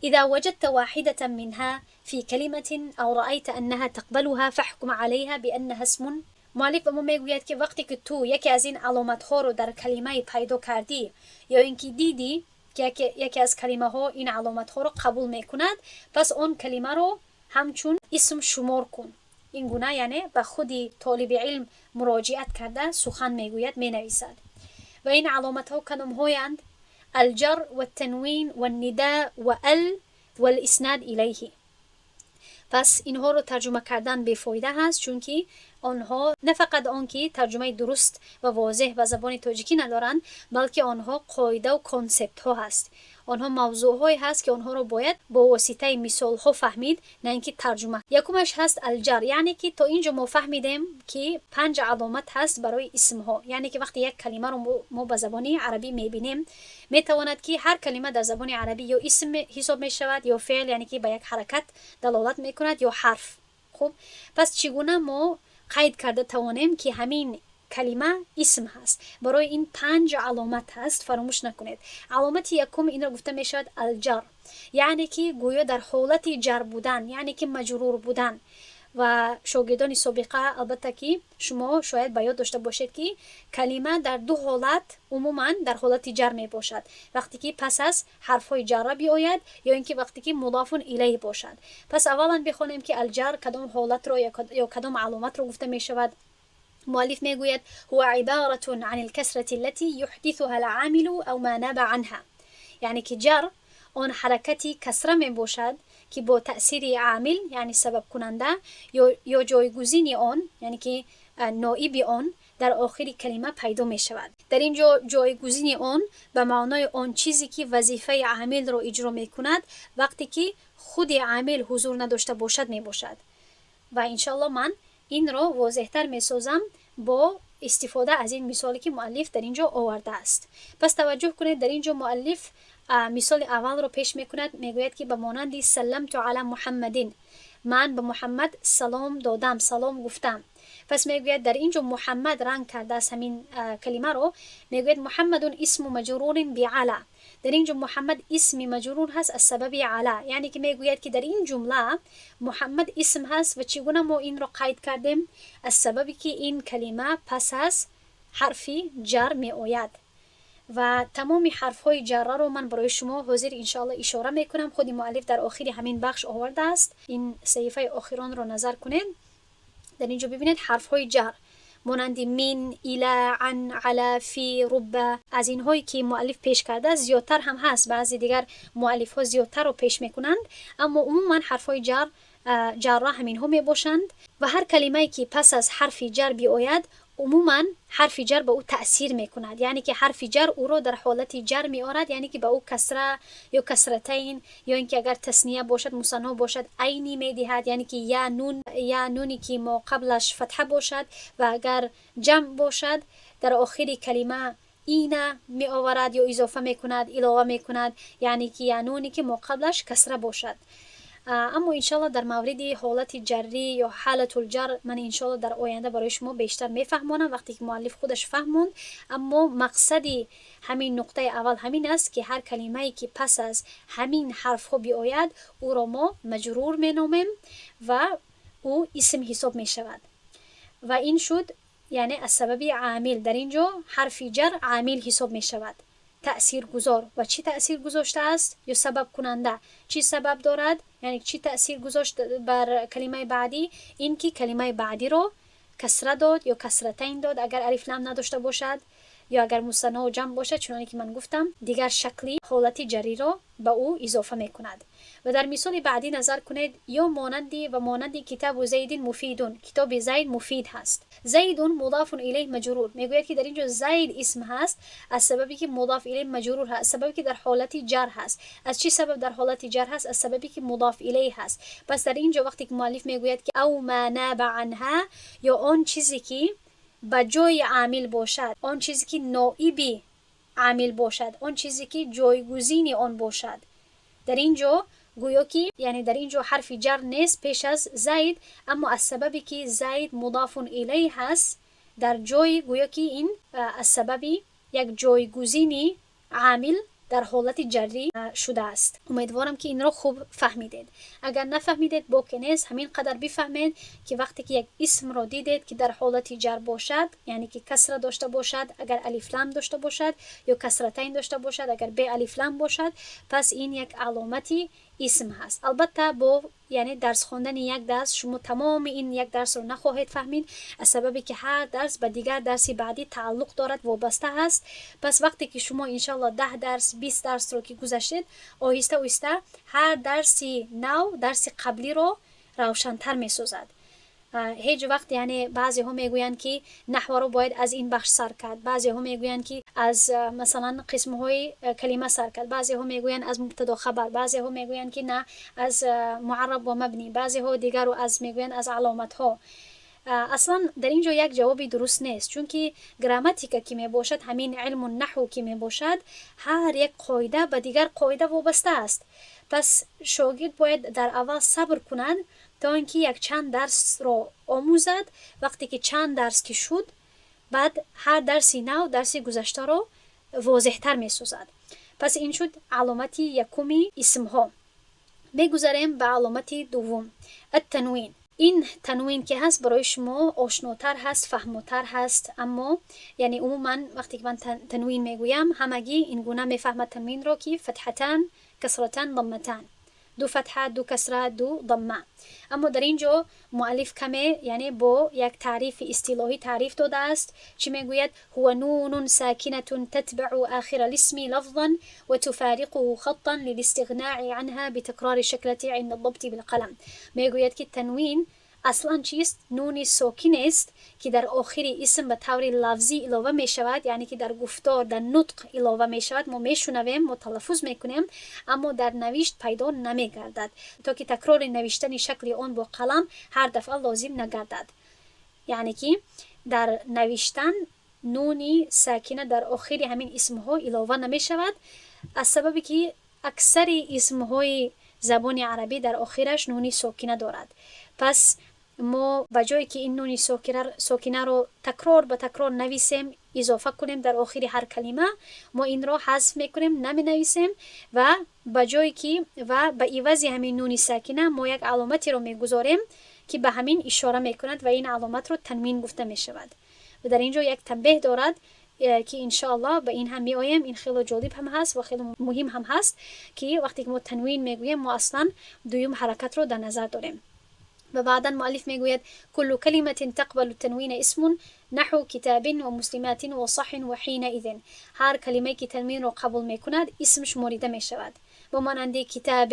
إذا وجدت واحدة منها في كلمة أو رأيت أنها تقبلها فاحكم عليها بأنها اسم. Муаллиф ба мо мегӯяд, ки вақте ки ту яке аз ин аломатҳоро дар калимае пайдо кардӣ ё ин ки дидӣ, ки яке аз калимаҳо ин аломатҳоро қабул мекунад, пас он калимаро ҳамчун исм шумор кун. Ин гуна, яъне ба худи толиби илм муроҷиат карда сухан мегӯяд, менависад. Ва ин аломатҳо кадомҳоянд? الجر والتنوين والنداء وال والإسناد إليه. Пас инҳоро тарҷума кардан бефоида ҳаст, чунки онҳо на фақат он ки тарҷумаи дуруст ва возеҳ ба забони тоҷикӣ надоранд, балки онҳо қоидаву консептҳо ҳаст, онҳо мавзӯъҳое ҳаст, ки онҳоро бояд бо воситаи мисолҳо фаҳмид, на ин ки тарҷума. Якумаш ҳаст الجر, яъне ки то ин ҷо мо фаҳмидем, ки панҷ аломат ҳаст барои исмҳо. Яъне ки вақте як калимаро мо ба забони арабӣ мебинем, метавонад, ки ҳар калима дар забони арабӣ ё исм ҳисоб мешавад, ё феъл, яъне ки ба як ҳаракат далолат мекунад, ё ҳарф. Хуб, пас чӣ гуна мо қайд карда тавонем, ки ҳамин калима исм ҳаст? Барои ин панҷ аломат ҳаст, фаромӯш накунед. Аломати якум, инро гуфта мешавад الجر, яъне ки гӯё дар ҳолати ҷар будан, яъне ки маҷрур будан. Ва шогирдони собиқа, албатта, ки шумо шояд ба ёд дошта бошед, ки калима дар ду ҳолат умуман дар ҳолати ҷар мебошад: вақте ки пас аз ҳарфҳои ҷарра биояд ё ин ки вақте ки مضاف إليه бошад. Пас аввалан бихонем, ки الجر кадом ҳолатро ё кадом аломатро гуфта мешавад. Муаллиф мегӯяд: هو عبارة عن الكسرة التي يحدثها العامل أو ما ناب عنها. Яъне ки ҷар он ҳаракати касра мебошад, ки бо таъсири омил, яъне сабабкунанда, ё ҷойгузини он, яъне ки ноиби он, дар охири калима пайдо мешавад. Дар ин ҷо ҷойгузини он ба маънои он чизе, ки вазифаи омилро иҷро мекунад, вақте ки худи омил ҳузур надошта бошад, мебошад. Ва иншоалло ман инро возеҳтар месозам бо истифода аз ин мисоле, ки муаллиф дар ин ҷо овардааст. Пас таваҷҷӯҳ кунед, дар ин ҷо муаллиф мисоли аввалро пеш мекунад. Мегӯяд, ки ба монанди سلمت على محمد, ман ба Муҳаммад салом додам, салом гуфтам. Пас мегӯяд, дар ин ҷо Муҳаммад ранг кардааст ҳамин калимаро. Мегӯяд: محمد اسم مجرور بعلى. Дар инҷо Муҳаммад исми маҷрур ҳаст аз сабаби علی. Яъне ки мегӯяд, ки дар ин ҷумла Муҳаммад исм ҳаст ва чӣ гуна мо инро қайд кардем? Аз сабаби ки ин калима пас аз ҳарфи ҷар меояд. Ва тамоми ҳарфҳои ҷарраро ман барои шумо ҳозир иншоалло ишора мекунам. Худи муаллиф дар охири ҳамин бахш овардааст. Ин саҳифаи охиронро назар кунед. Дар инҷо бибинед, ҳарфҳои ҷар монанди من، إلى، عن، على، في، رب. Аз инҳое ки муаллиф пеш кардааст, зиёдтар ҳам ҳаст. Баъзе дигар муаллифҳо зиёдтарро пеш мекунанд, аммо умуман ҳарфҳои ҷарра ҳаминҳо мебошанд. Ва ҳар калимае ки пас аз ҳарфи ҷар биояд, умуман ҳарфи ҷар ба ӯ таъсир мекунад, яъне ки ҳарфи ҷар ӯро дар ҳолати ҷар меорад, яъне ки ба ӯ касра ё касратайн, ё ин ки агар тасния бошад, мусанно бошад, айни медиҳад, яъне ки я нун, я нуни ки мо қаблаш фатҳа бошад. Ва агар ҷамъ бошад, дар охири калима ина меоварад ё изофа мекунад, илова мекунад, яъне ки я нуне ки мо қаблаш касра бошад. Аммо иншалло дар мавриди ҳолати ҷаррӣ ё حالة الجر ман иншалло дар оянда барои шумо бештар мефаҳмонам, вақте ки муаллиф худаш фаҳмонд. Аммо мақсади ҳамин нуқтаи аввал ҳамин аст, ки ҳар калимае ки пас аз ҳамин ҳарфҳо биояд, ӯро мо маҷрур меномем ва ӯ исм ҳисоб мешавад. Ва ин шуд, яъне аз сабаби омил. Дар ин ҷо ҳарфи ҷар омил ҳисоб мешавад, таъсиргузор. Ва чӣ таъсир гузоштааст ё сабабкунанда, чӣ сабаб дорад, яъне чӣ таъсир гузошт бар калимаи баъдӣ? Ин ки калимаи баъдиро касра дод ё касратайн дод, агар алифлам надошта бошад, ё агар мусанно ҷамъ бошад, чуноне ки ман гуфтам, дигар шакли ҳолати ҷарриро ба ӯ изофа мекунад. Ва дар мисоли баъдӣ назар кунед, ё монанди ва монанди كتاب زيد مفيد, китоби Зайд муфид ҳаст. زيد مضاف إليه مجرور. Мегӯяд, ки дар ин ҷо Зайд исм ҳаст, аз сабабе ки مضاف إليه маҷрур ҳаст, аз сабабе ки дар ҳолати ҷар ҳаст. Аз чӣ сабаб дар ҳолати ҷар ҳаст? Аз сабабе ки مضاف إليه ҳаст. Пас дар ин ҷо вақте ки муаллиф мегӯяд, ки أو ما ناب عنها, ё он чизе ки ба ҷои омил бошад, он чизе ки ноиби омил бошад, он чизе ки ҷойгузини он бошад. Дар ин ҷо гӯё ки, яъне дар ин ҷо ҳарфи ҷар нест пеш аз Зайд, аммо аз сабабе ки Зайд مضاف إليه ҳаст, дар ҷои, гӯё ки ин аз сабаби як ҷойгузини омил дар ҳолати ҷаррӣ шудааст. Умедворам, ки инро хуб фаҳмидед. Агар нафаҳмидед, боке нест. Ҳамин қадар бифаҳмед, ки вақте ки як исмро дидед, ки дар ҳолати ҷар бошад, яъне ки касра дошта бошад, агар алифлам дошта бошад, ё касратайн дошта бошад, агар бе алифлам бошад, пас ин як аломати исм ҳаст. Албатта, бо, яъне дарс хондани як дарс шумо тамоми ин як дарсро нахоҳед фаҳмид, аз сабабе ки ҳар дарс ба дигар дарси баъдӣ тааллуқ дорад, вобаста ҳаст. Пас вақте ки шумо иншалло 10 дарс, 20 дарсро ки гузаштед, оҳиста оҳиста ҳар дарси нав дарси қаблиро равшантар месозад. Ҳеҷ вақт, яъне баъзеҳо мегӯянд, ки наҳваро бояд аз ин бахш сар кард, баъзеҳо мегӯянд, ки аз масалан қисмҳои калима сар кард, баъзеҳо мегӯянд, аз мубтадо, хабар, баъзеҳо мегӯянд, ки на, аз معرب و مبنی, баъзеҳо дигару аз мегӯянд, аз аломатҳо. Аслан дар ин ҷо як ҷавоби дуруст нест, чунки грамматика ки мебошад, ҳамин علم النحو ки мебошад, ҳар як қоида ба дигар қоида вобаста аст. Пас шогирд бояд дар аввал сабр кунад, то ин ки якчанд дарсро омӯзад. Вақте ки чанд дарс ки шуд, баъд ҳар дарси нав дарси гузаштаро возеҳтар месозад. Пас ин шуд аломати якуми исмҳо. Мегузарем ба аломати дуввум, التنوين. Ин танвин ки ҳаст, барои шумо ошнотар ҳаст, фаҳмотар ҳаст. Аммо, яъне умуман вақте ки ман танвин мегӯям, ҳамагӣ ин гуна мефаҳмад танвинро, ки فتحتان، كسرتان، ضمتان, ду фатҳа, ду касра, ду дамма. Аммо дар ин ҷо муаллиф каме, яъне бо як таърифи истилоҳӣ таъриф додааст. Чӣ мегӯяд? هو نون ساكنة تتبع آخر الاسم لفظا وتفارقه خطا للاستغناء عنها بتكرار الشكلة عند الضبط بالقلم. Мегӯяд, ки танвин аслан чист? Нуни сокин аст, ки дар охири исм ба таври лафзӣ илова мешавад, яъне ки дар гуфтор, дар нутқ илова мешавад, мо мешунавем, мо талаффуз мекунем, аммо дар навишт пайдо намегардад, то ки такрори навиштани шакли он бо қалам ҳар дафъа лозим нагардад. Яъне ки дар навиштан нуни сакина дар охири ҳамин исмҳо илова намешавад, аз сабабе ки аксари исмҳои забони арабӣ дар охираш нуни сокина дорад. Пас мо ба ҷое ки ин нуни сокинаро такрор ба такрор нависем. изофа кунем дар охири ҳар калима, мо инро ҳазф мекунем, наменависем ва ба ҷое ки ва ба ивази ҳамин нуни сакина мо як аломатеро мегузорем, ки ба ҳамин ишора мекунад ва ин аломатро танвин гуфта мешавад. Ва дар ин ҷо як танбеҳ дорад, ки иншоаллоҳ ба ин ҳам меоем. Ин хеле ҷолиб ҳам ҳаст ва хеле муҳим ҳам ҳаст, ки вақте ки мо танвин мегӯем, мо аслан дуюм ҳаракатро дар назар дорем. Ва баъдан муаллиф мегӯяд: كل كلمة تقبل التنوين اسم نحو كتاب ومسلمات وصح وحينئذ. Ҳар калимае ки танвинро қабул мекунад, исм шуморида мешавад, ба монанди كتاب,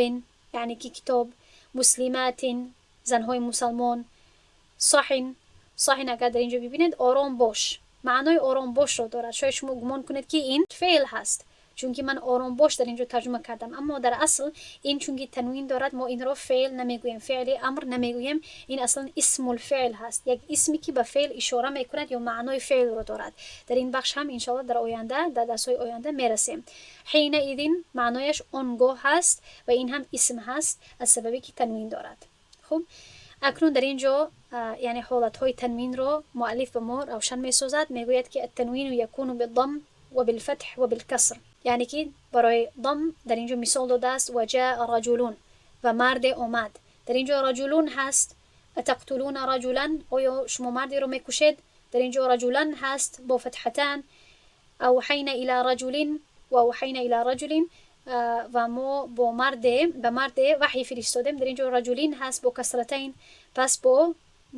яъне ки китоб, مسلمات, занҳои мусалмон, صح. صح агар дар ин ҷо бибинед, ором бош, маънои ором бошро дорад. Шояд шумо гумон кунед, ки ин феъл ҳаст, чунки ман ором бош дар ин ҷо тарҷума кардам, аммо дар асл ин чунки танвин дорад, мо инро феъл намегӯем, феъли амр намегӯем. Ин аслан اسم الفعل ҳаст, як исме ки ба феъл ишора мекунад ё маънои феълро дорад. Дар ин бахш ҳам иншоалло дар оянда, дар дарсҳои оянда мерасем. حينئذ маънояш он гоҳ ҳаст ва ин ҳам исм ҳаст аз сабабе ки танвин дорад. Хуб, акнун дар ин ҷо, яъне, ҳолатҳои танвинро муаллиф ба мо равшан месозад. Мегӯяд, ки التنوين يكون بالضم وبالفتح وبالكسر, яъне ки барои ضم дар ин ҷо мисол додааст: وجاء رجل, ва марде омад. Дар ин ҷо رجل ҳаст. أتقتلون رجلا, оё шумо мардеро мекушед? Дар ин ҷо رجلا ҳаст бо فتحتان. أوحينا إلى رجل وأوحينا إلى رجل, ва мо бо марде, ба марде ваҳй фиристодем. Дар ин ҷо رجل ҳаст бо كسرتين. Пас бо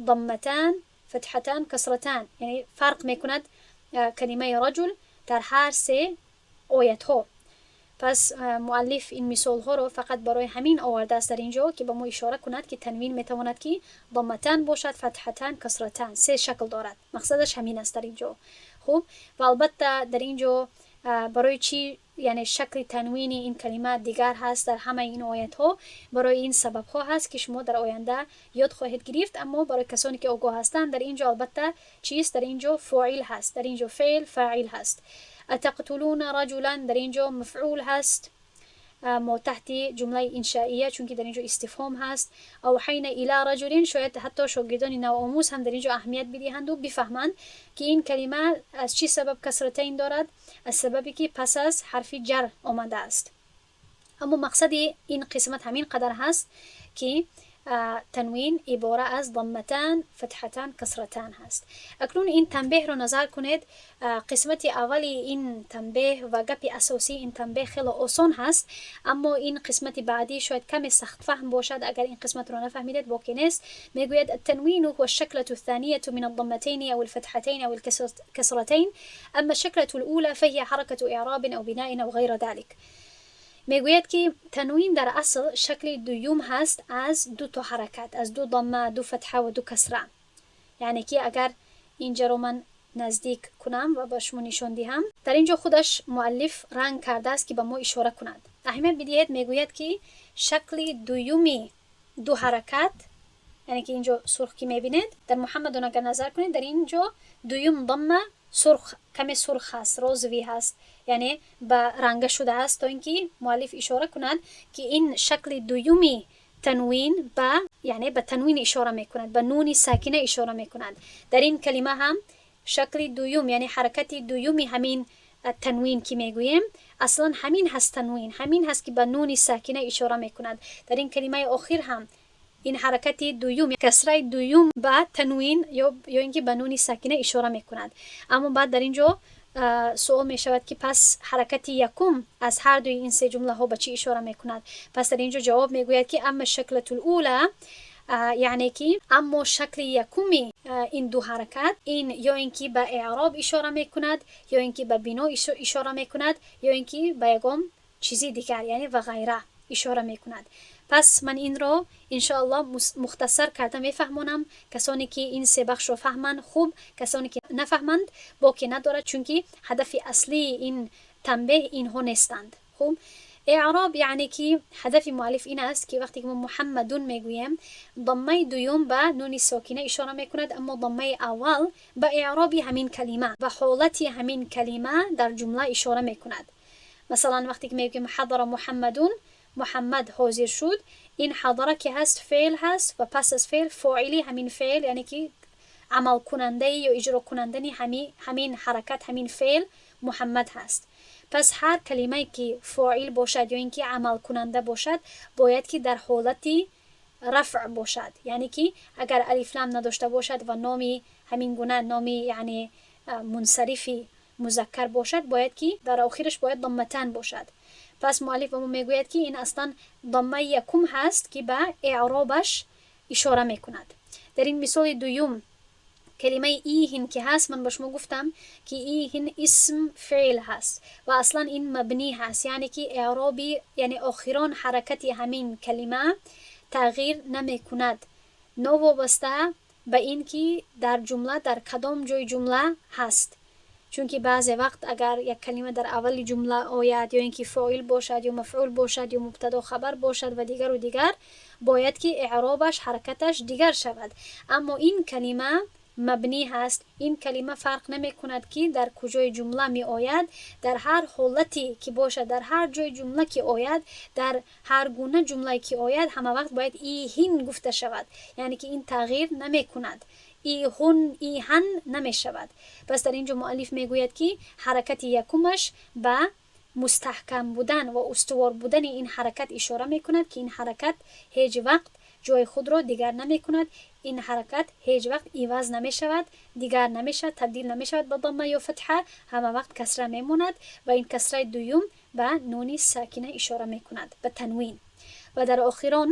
ضمتان, فتحتان, كسرتان, яъне фарқ мекунад калимаи رجل дар ҳар се оятҳо. Пас муаллиф ин мисолҳоро фақат барои ҳамин овардааст дар ин ҷо, ки ба мо ишора кунад, ки танвин метавонад ки ضمتان бошад, فتحتان, كسرتان, се шакл дорад. Мақсадаш ҳамин аст дар ин ҷо. Хуб, ва албатта дар ин ҷо барои чӣ, яъне, шакли танвини ин калима дигар ҳаст дар ҳамаи ин оятҳо, барои ин сабабҳо ҳаст, ки шумо дар оянда ёд хоҳед гирифт. Аммо барои касоне ки огоҳ ҳастанд, дар ин ҷо албатта чист? Дар ин ҷо فاعل ҳаст, дар ин ҷо феъл فاعل ҳаст. أتقتلون رجلا, дар ин ҷо مفعول ҳаст мо таҳти ҷумлаи иншаия, чунки дар ин ҷо истифҳом ҳаст. أوحينا إلى رجل, шояд ҳатто шогирдони навомӯз ҳам дар ин ҷо аҳамият бидиҳанду бифаҳманд, ки ин калима аз чӣ сабаб كسرتين дорад: аз сабабе ки пас аз ҳарфи ҷар омадааст. Аммо мақсади ин қисмат ҳамин қадар ҳаст, ки танвин ибора аз ضمتان, فتحتان, كسرتان ҳаст. Акнун ин танбеҳро назар кунед. Қисмати аввали ин танбеҳ ва гапи асосии ин танбеҳ хеле осон ҳаст, аммо ин қисмати баъдӣ шояд каме сахтфаҳм бошад. Агар ин қисматро нафаҳмидед, боке нест. Мегӯяд: التنوين هو الشكلة الثانية من الضمتين أو الفتحتين أو الكسرتين، أما الشكلة الأولى فهي حركة إعراب أو بناء أو غير ذلك. Мегӯяд, ки танвин дар асл шакли дуюм ҳаст аз ду то ҳаракат, аз ду ضمة, ду فتحة ва ду касра. Яъне ки агар инҷаро ман наздик кунам ва ба шумо нишон диҳам, дар ин ҷо худаш муаллиф ранг кардааст, ки ба мо ишора кунад. Аҳамият бидиҳед, мегӯяд, ки шакли дуюми ду ҳаракат, яъне ки ин ҷо сурх ки мебинед, дар محمد агар назар кунед, дар ин ҷо дуюм ضمة сурх, каме сурх ҳаст, розовый ҳаст, яъне ба ранга шудааст, то ин ки муаллиф ишора кунад, ки ин шакли дуюми танвин ба, яъне, ба танвин ишора мекунад, ба нуни сакина ишора мекунад. Дар ин калима ҳам шакли дуюм, яъне ҳаракати дуюми ҳамин танвин ки мегӯем, аслан ҳамин ҳаст. Танвин ҳамин ҳаст, ки ба нуни сакина ишора мекунад. Дар ин калимаи охир ҳам ин ҳаракати дуюм, касраи дуюм ба танвин ё ин ки ба нуни сакина ишора мекунад. Аммо баъд дар ин ҷо суол мешавад, ки пас ҳаракати якум аз ҳар дуи ин се ҷумлаҳо ба чӣ ишора мекунад? Пас дар ин ҷо ҷавоб мегӯяд, ки أما الشكلة الأولى, яъне ки аммо шакли якуми ин ду ҳаракат, ин ё ин ки ба эъроб ишора мекунад, ё ин ки ба бино ишора мекунад, ё ин ки ба ягон чизи дигар, яъне ва ғайра ишора мекунад. Пас ман инро иншоаллоҳ мухтасар карда мефаҳмонам. Касоне ки ин се бахшро фаҳманд, хуб, касоне ки нафаҳманд, боке надорад, чунки ҳадафи аслии ин танбеҳ инҳо нестанд. Хуб, эъроб, яъне ки ҳадафи муаллиф ин аст, ки вақте ки мо محمد мегӯем, ضمة и дуюм ба нуни сокина ишора мекунад, аммо ضمة и аввал ба эъроби ҳамин калима, ба ҳолати ҳамин калима дар ҷумла ишора мекунад. Масалан, вақте ки мегӯем حضر محمد, Муҳаммад ҳозир шуд, ин حضر ки ҳаст, феъл ҳаст ва пас аз феъл фоили ҳамин феъл, яъне ки Амалкунандаи ё иҷрокунандани ҳамин ҳаракат, ҳамин феъл Муҳаммад ҳаст. Пас ҳар калимае ки фоил бошад ё ин ки амалкунанда бошад, бояд ки дар ҳолати рафъ бошад, яъне ки агар алифлам надошта бошад ва номи ҳамин гуна номи, яъне мунсарифи музаккар бошад, бояд ки дар охираш бояд дамматан бошад. Пас муаллиф ба мо мегӯяд, ки ин аслан даммаи якум ҳаст, ки ба эъробаш ишора мекунад. Дар ин мисоли дуюм калимаи иҳин ки ҳаст, ман ба шумо гуфтам, ки иҳин исм феъл ҳаст ва аслан ин мабнӣ ҳаст, яъне ки эъроби, яъне охирон ҳаракати ҳамин калима тағйир намекунад, новобаста ба ин ки дар ҷумла дар кадом ҷои ҷумла ҳаст. Чунки баъзе вақт агар як калима дар аввали ҷумла ояд, ё ин ки фоил бошад, ё мафъул бошад, ё мубтадо хабар бошад ва дигару дигар, бояд ки эъробаш, ҳаракаташ дигар шавад. Аммо ин калима мабнӣ ҳаст. Ин калима фарқ намекунад, ки дар куҷои ҷумла меояд, дар ҳар ҳолате ки бошад, дар ҳар ҷои ҷумла ки ояд, дар ҳар гуна ҷумлае ки ояд, ҳама вақт бояд иҳин гуфта шавад, яъне ки ин тағйир намекунад, иҳун, иҳан намешавад. Пас дар ин ҷо муаллиф мегӯяд, ки ҳаракати якумаш ба мустаҳкам будан ва устувор будани ин ҳаракат ишора мекунад, ки ин ҳаракат ҳеҷ вақт ҷои худро дигар намекунад, ин ҳаракат ҳеҷ вақт иваз намешавад, дигар намешавад, табдил намешавад ба дамма ё фатҳа, ҳама вақт касра мемонад ва ин касраи дуюм ба нуни сакина ишора мекунад, ба танвин. Ва дар охирон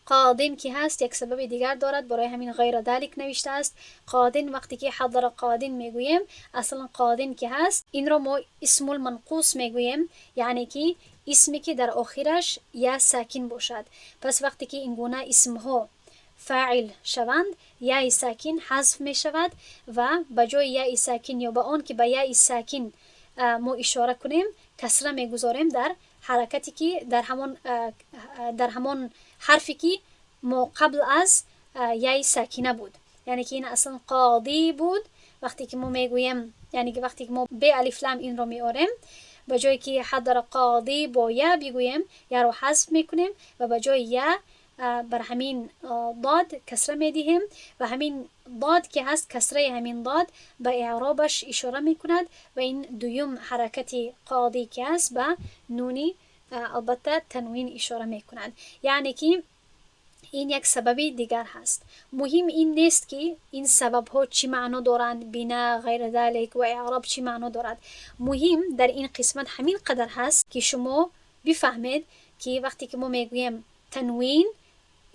қодин ки ҳаст, як сабаби дигар дорад, барои ҳамин ғайра далик навиштааст. Қодин, вақте ки ҳадара қодин мегӯем, аслан қодин ки ҳаст, инро мо исмул манқус мегӯем, яъне ки исме ки дар охираш я сакин бошад. Пас вақте ки ин гуна исмҳо фаъил шаванд, яи сакин ҳазф мешавад ва ба ҷои яи сакин ё ба он ки ба яи сакин мо ишора кунем, касра мегузорем дар ҳаракате ки дар ҳамон ҳарфе ки мо қабл аз яи сакина буд. Яъне ки ин аслан қодӣ буд. Вақте ки мо мегӯем, яъне ки вақте ки мо бе алифлам инро меорем, ба ҷое ки ҳадара қодӣ бо я бигӯем, яро ҳазф мекунем ва ба ҷои я бар ҳамин дод касра медиҳем. Ва ҳамин дод ки ҳаст, касраи ҳамин дод ба эъробаш ишора мекунад ва ин дуюм ҳаракати қодӣ ки ҳаст, ба нуни, албатта, танвин ишора мекунад. Яъне ки ин як сабаби дигар ҳаст. Муҳим ин нест, ки ин сабабҳо чӣ маъно доранд, бина, ғайра залик ва эъроб чӣ маъно дорад. Муҳим дар ин қисмат ҳамин қадар ҳаст, ки шумо бифаҳмед, ки вақте ки мо мегӯем танвин,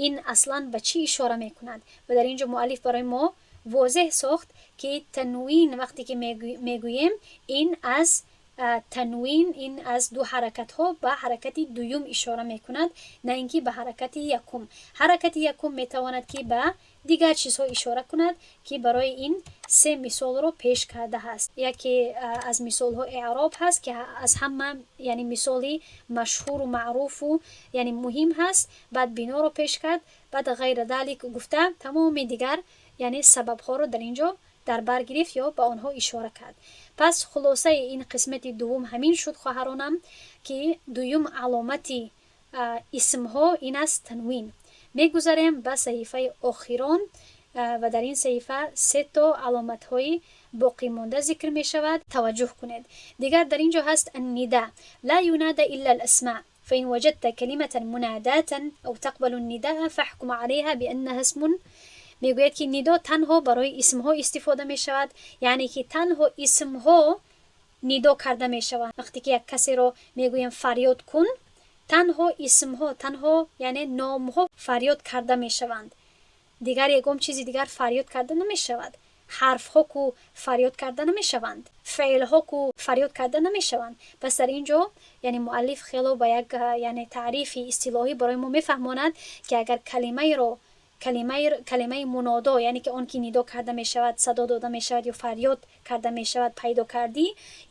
ин аслан ба чӣ ишора мекунад. Ва дар ин ҷо муаллиф барои мо возеҳ сохт, ки танвин вақте ки мегӯем, ин аз танвин, ин аз ду ҳаракатҳо ба ҳаракати дуюм ишора мекунад, на ин ки ба ҳаракати якум. Ҳаракати якум метавонад, ки ба дигар чизҳо ишора кунад, ки барои ин се мисолро пеш кардааст. Яке аз мисолҳо эъроб ҳаст, ки аз ҳама, яъне мисоли машҳуру маъруфу, яъне муҳим ҳаст. Баъд биноро пеш кард, баъд ғайра далик гуфта, тамоми дигар, яъне сабабҳоро дар ин ҷо дар бар гирифт ё ба онҳо ишора кард. Пас хулосаи ин қисмати дуввум ҳамин шуд, хоҳаронам, ки дуюм аломати исмҳо ин аст танвин. Мегузарем ба саҳифаи охирон ва дар ин саҳифа се то аломатҳои боқимонда зикр мешавад. Таваҷҷӯҳ кунед. Дигар дар ин ҷо ҳаст النداء. لا ينادى إلا الأسماء، فإن وجدت كلمة مناداة أو تقبل النداء فاحكم عليها بأنها اسم. Мегӯяд, ки нидо танҳо барои исмҳо истифода мешавад, яъне ки танҳо исмҳо нидо карда мешаванд. Вақте ки як касеро мегӯем фарёд кун, танҳо исмҳо, танҳо, яъне номҳо фарёд карда мешаванд, дигар ягон чизи дигар фарёд карда намешавад. Ҳарфҳо ку фарёд карда намешаванд, феълҳо ку фарёд карда намешаванд. Пас дар ин ҷо, яъне муаллиф хело ба як, яъне таърифи истилоҳӣ барои мо мефаҳмонад, ки агар калимаеро, калимаи мунодо, яъне ки он ки нидо карда мешавад, садо дода мешавад ё фарёд карда мешавад, пайдо кардӣ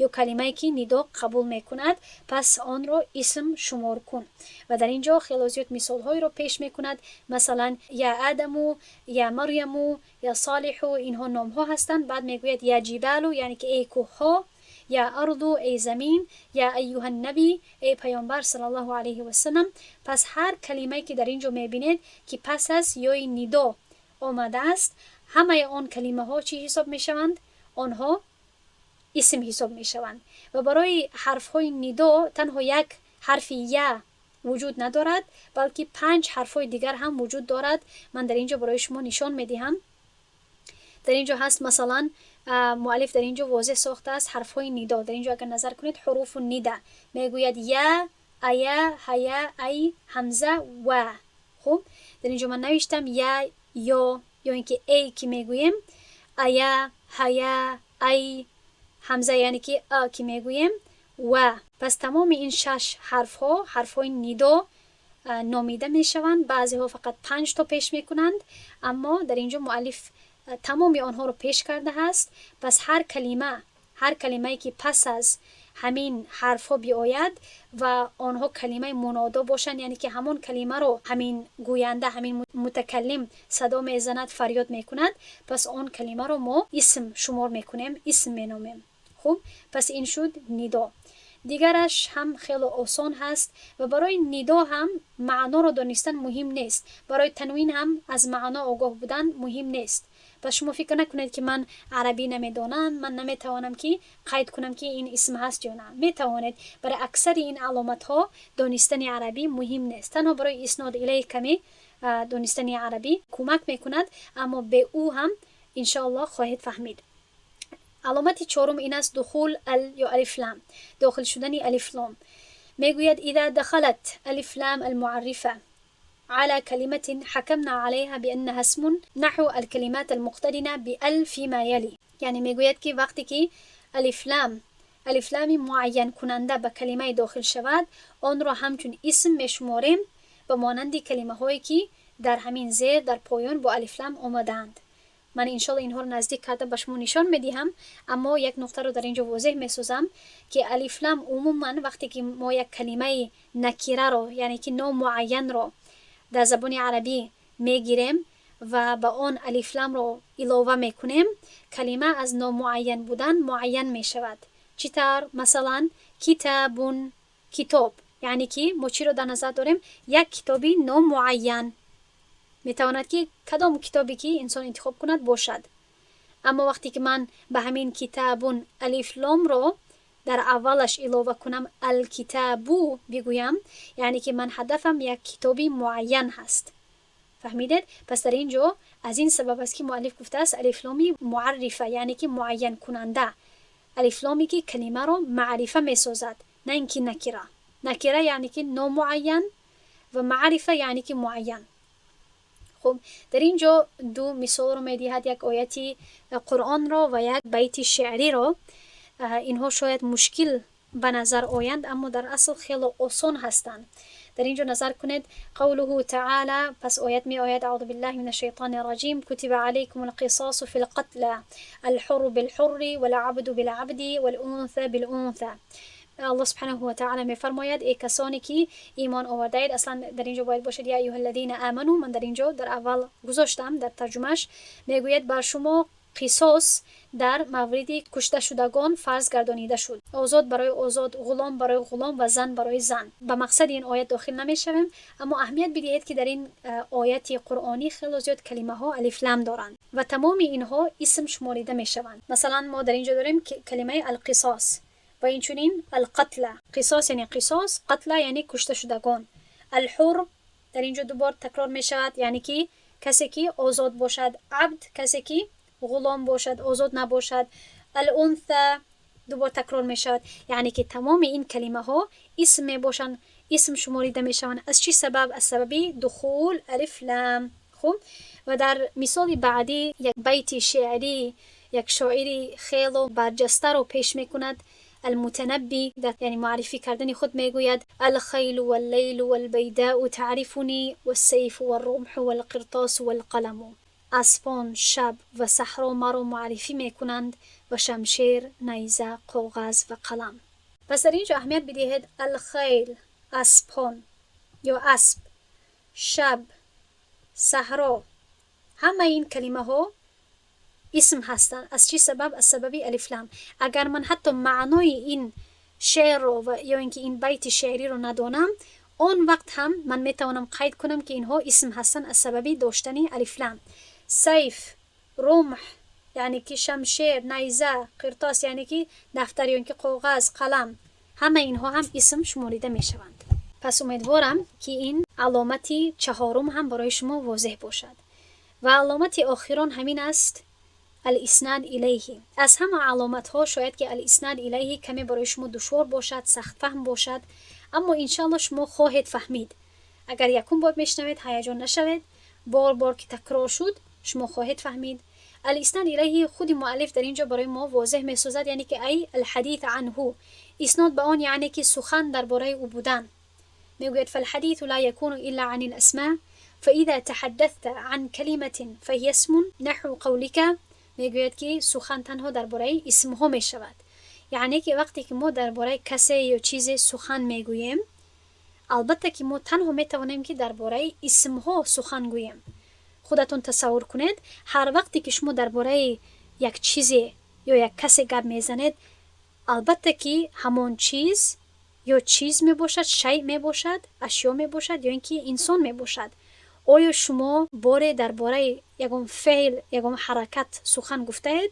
ё калимае ки нидо қабул мекунад, пас онро исм шумор кун. Ва дар ин ҷо хело зиёд мисолҳоеро пеш мекунад, масалан я Адаму, я Марьяму, я Солиҳу, инҳо номҳо ҳастанд. Баъд мегӯяд я ҷибалу, яъне ки эй кӯҳҳо, я арду, эй замин, я айюҳа наби, эй паёмбар саллаллоҳу алайҳи васалам. Пас ҳар калимае ки дар ин ҷо мебинед, ки пас аз ёи нидо омадааст. Ҳамаи он калимаҳо чӣ ҳисоб мешаванд? Онҳо исм ҳисоб мешаванд. Ва барои ҳарфҳои нидо танҳо як ҳарфи я вуҷуд надорад, балки панҷ ҳарфҳои дигар ҳам вуҷуд дорад. Ман дар ин ҷо барои шумо нишон медиҳам. Дар ин ҷо ҳаст, масалан, муаллиф дар ин ҷо возеҳ сохтааст ҳарфҳои нидо. Дар ин ҷо агар назар кунед, ҳуруфу нида мегӯяд: я, ая, ҳая, ай, ҳамза, ва. Хуб, дар ин ҷо ман навиштам я, ё ин ки эй ки мегӯем, ая, ҳая, ай, ҳамза, яъне ки а ки мегӯем, ва. Пас тамоми ин шаш ҳарфҳо ҳарфҳои нидо номида мешаванд. Баъзеҳо фақат панҷ то пеш мекунанд, аммо дар ин ҷо муаллиф тамоми онҳоро пеш кардааст. Пас ҳар калимае ки пас аз ҳамин ҳарфҳо биояд ва онҳо калимаи мунодо бошанд, яъне ки ҳамон калимаро ҳамин гӯянда, ҳамин мутакаллим садо мезанад, фарёд мекунад, пас он калимаро мо исм шумор мекунем, исм меномем. Хуб, пас ин шуд нидо. Дигараш ҳам хело осон ҳаст ва барои нидо ҳам маъноро донистан муҳим нест, барои танвин ҳам аз маъно огоҳ будан муҳим нест. Пас шумо фикр накунед, ки ман арабӣ намедонам, ман наметавонам ки қайд кунам, ки ин исм ҳаст ё на. Метавонед. Барои аксари ин аломатҳо донистани арабӣ муҳим нест. Танҳо барои иснод илайҳ каме донистани арабӣ кӯмак мекунад, аммо бе ӯ ҳам иншоаллоҳ хоҳед фаҳмид. Аломати чорум ин аст: духул ал ё алифлам, дохил шудани алифлом. Мегӯяд: إذا دخلت ألف لام المعرفة على كلمة حكمنا عليها بأنها اسم نحو الكلمات المقترنة بال فيما يلي. یعنی میگوید که وقتی که الفلام، الفلامی معین کننده به کلمه داخل شود، آن را همچون اسم میشماریم، به مانند کلمه هایی که در همین زیر در پایان با الفلام آمدند. من انشالله اینها رو نزدیک کرده به شما نشان میدهم، اما یک نقطه رو در اینجا واضح میسازم که الفلام عموما وقتی که ما یک کلمه نکیره رو، یعنی که نام معین رو در زبان عربی میگیریم و به آن الفلام رو علاوه میکنیم، کلمه از نامعین بودن معین میشود. چطور؟ مثلا كتاب، کتاب. یعنی که ما چی رو در نظر داریم؟ یک کتابی نامعین. میتواند که کدام کتابی که انسان انتخاب کند باشد. اما وقتی که من به همین كتاب الف لام رو در اولش علاوه کنم، الكتاب بگویم، یعنی که من هدفم یک کتابی معین هست. فهمیدید؟ پس در اینجا از این سبب است که مؤلف گفته است الف لامی معرفه، یعنی که معین کننده، الف لامی که کلمه رو معرفه میسازد، نه اینکه نکره. نکره یعنی که نامعین و معرفه یعنی که معین. خب، در اینجا دو مثال رو میدهد، یک آیتی قرآن را و یک بیت شعری را. اینها شاید مشکل به نظر آیند، اما در اصل خیلی آسان هستند. در اینجا نظر کنید، قوله تعالى، پس آیت می آید: اعوذ بالله من الشیطان الرجیم، كتب عليكم القصاص في القتلى الحر بالحر والعبد بالعبد والأنثى بالأنثى. الله سبحانه و تعالی میفرماید: ای کسانی که ایمان آورده اید. اصلا در اینجا باید باشد يا أيها الذين آمنوا، من در اینجا در اول گذاشتم در ترجمهش. میگوید بر شما قصاص در مورد کشته شدگان فرض گردانیده شد، آزاد برای آزاد، غلام برای غلام و زن برای زن. به مقصد این آیت داخل نمیشویم، اما اهمیت بدهید که در این آیت قرآنی خیلی زیاد کلمه ها الف لام دارند و تمام اینها اسم شماریده میشوند. مثلا ما در اینجا داریم کلمه القصاص و اینچنین القتلى. قصاص یعنی قصاص، قتلى یعنی کشته شدگان. الحر در اینجا دوبار تکرار می شود، یعنی که کسی که آزاد باشد، عبد کسی که غلام باشد، آزاد نباشد. الأنثى دوبار تکرار می شود، یعنی که تمام این کلمه ها اسم می باشند، اسم شماریده می شوند. از چی سبب؟ از سبب دخول الف لام. خب، و در مثال بعدی یک بیت شعری یک شاعری خیلی برجسته رو پیش میکند، المتنبی. یعنی معرفی کردن خود میگوید: الخيل والليل والبيداء تعرفني والسيف والرمح والقرطاس والقلم. اسبان، شب و صحرا مرا معرفی میکنند و شمشیر، نیزه، کاغذ و قلم. پس در اینجا اهمیت بدهید: الخيل اسبان یا اسب، شب، صحرا، همه این کلمه ها اسم هستند. از چی سبب؟ از سبب الف لام. اگر من حتی معنای این شعر رو و یا اینکه این بیت شعری رو ندانم، آن وقت هم من میتوانم قید کنم که اینها اسم هستند از سبب داشتن الف لام. سیف رمح яъне ки шамшер, найза, قرطاس яъне ки дафтар ё ин ки коғаз, қалам, ҳама инҳо ҳам исм шуморида мешаванд. Пас умедворам, ки ин аломати чаҳорум ҳам барои шумо возеҳ бошад. Ва аломати охирон ҳамин аст: الإسناد إليه. Аз ҳама аломатҳо шояд ки الإسناد إليه каме барои шумо душвор бошад, сахтфаҳм бошад, аммо иншалло шумо хоҳед фаҳмид. Агар якум бор мешунавед, ҳаяҷон нашавед, бор бор ки такрор шуд, шумо хоҳед фаҳмид. الإسناد إليه худи муаллиф дар ин ҷо барои мо возеҳ месозад, яъне ки أي الحديث عنه, иснод ба он, яъне ки сухан дар бораи ӯ будан. Мегӯяд: فالحديث لا يكون إلا عن الأسماء، فإذا تحدثت عن كلمة فهي اسم نحو قولك. Мегӯяд, ки сухан танҳо дар бораи исмҳо мешавад, яъне ки вақте ки мо дар бораи касе ё чизе сухан мегӯем, албатта ки мо танҳо метавонем, ки дар бораи исмҳо сухан гӯем. Худатон тасаввур кунед, ҳар вақте ки шумо дар бораи як чизе ё як касе гап мезанед, албатта ки ҳамон чиз ё чиз мебошад, شيء мебошад, ашё мебошад ё ин ки инсон мебошад. Оё шумо боре дар бораи ягон феъл, ягон ҳаракат сухан гуфтаед?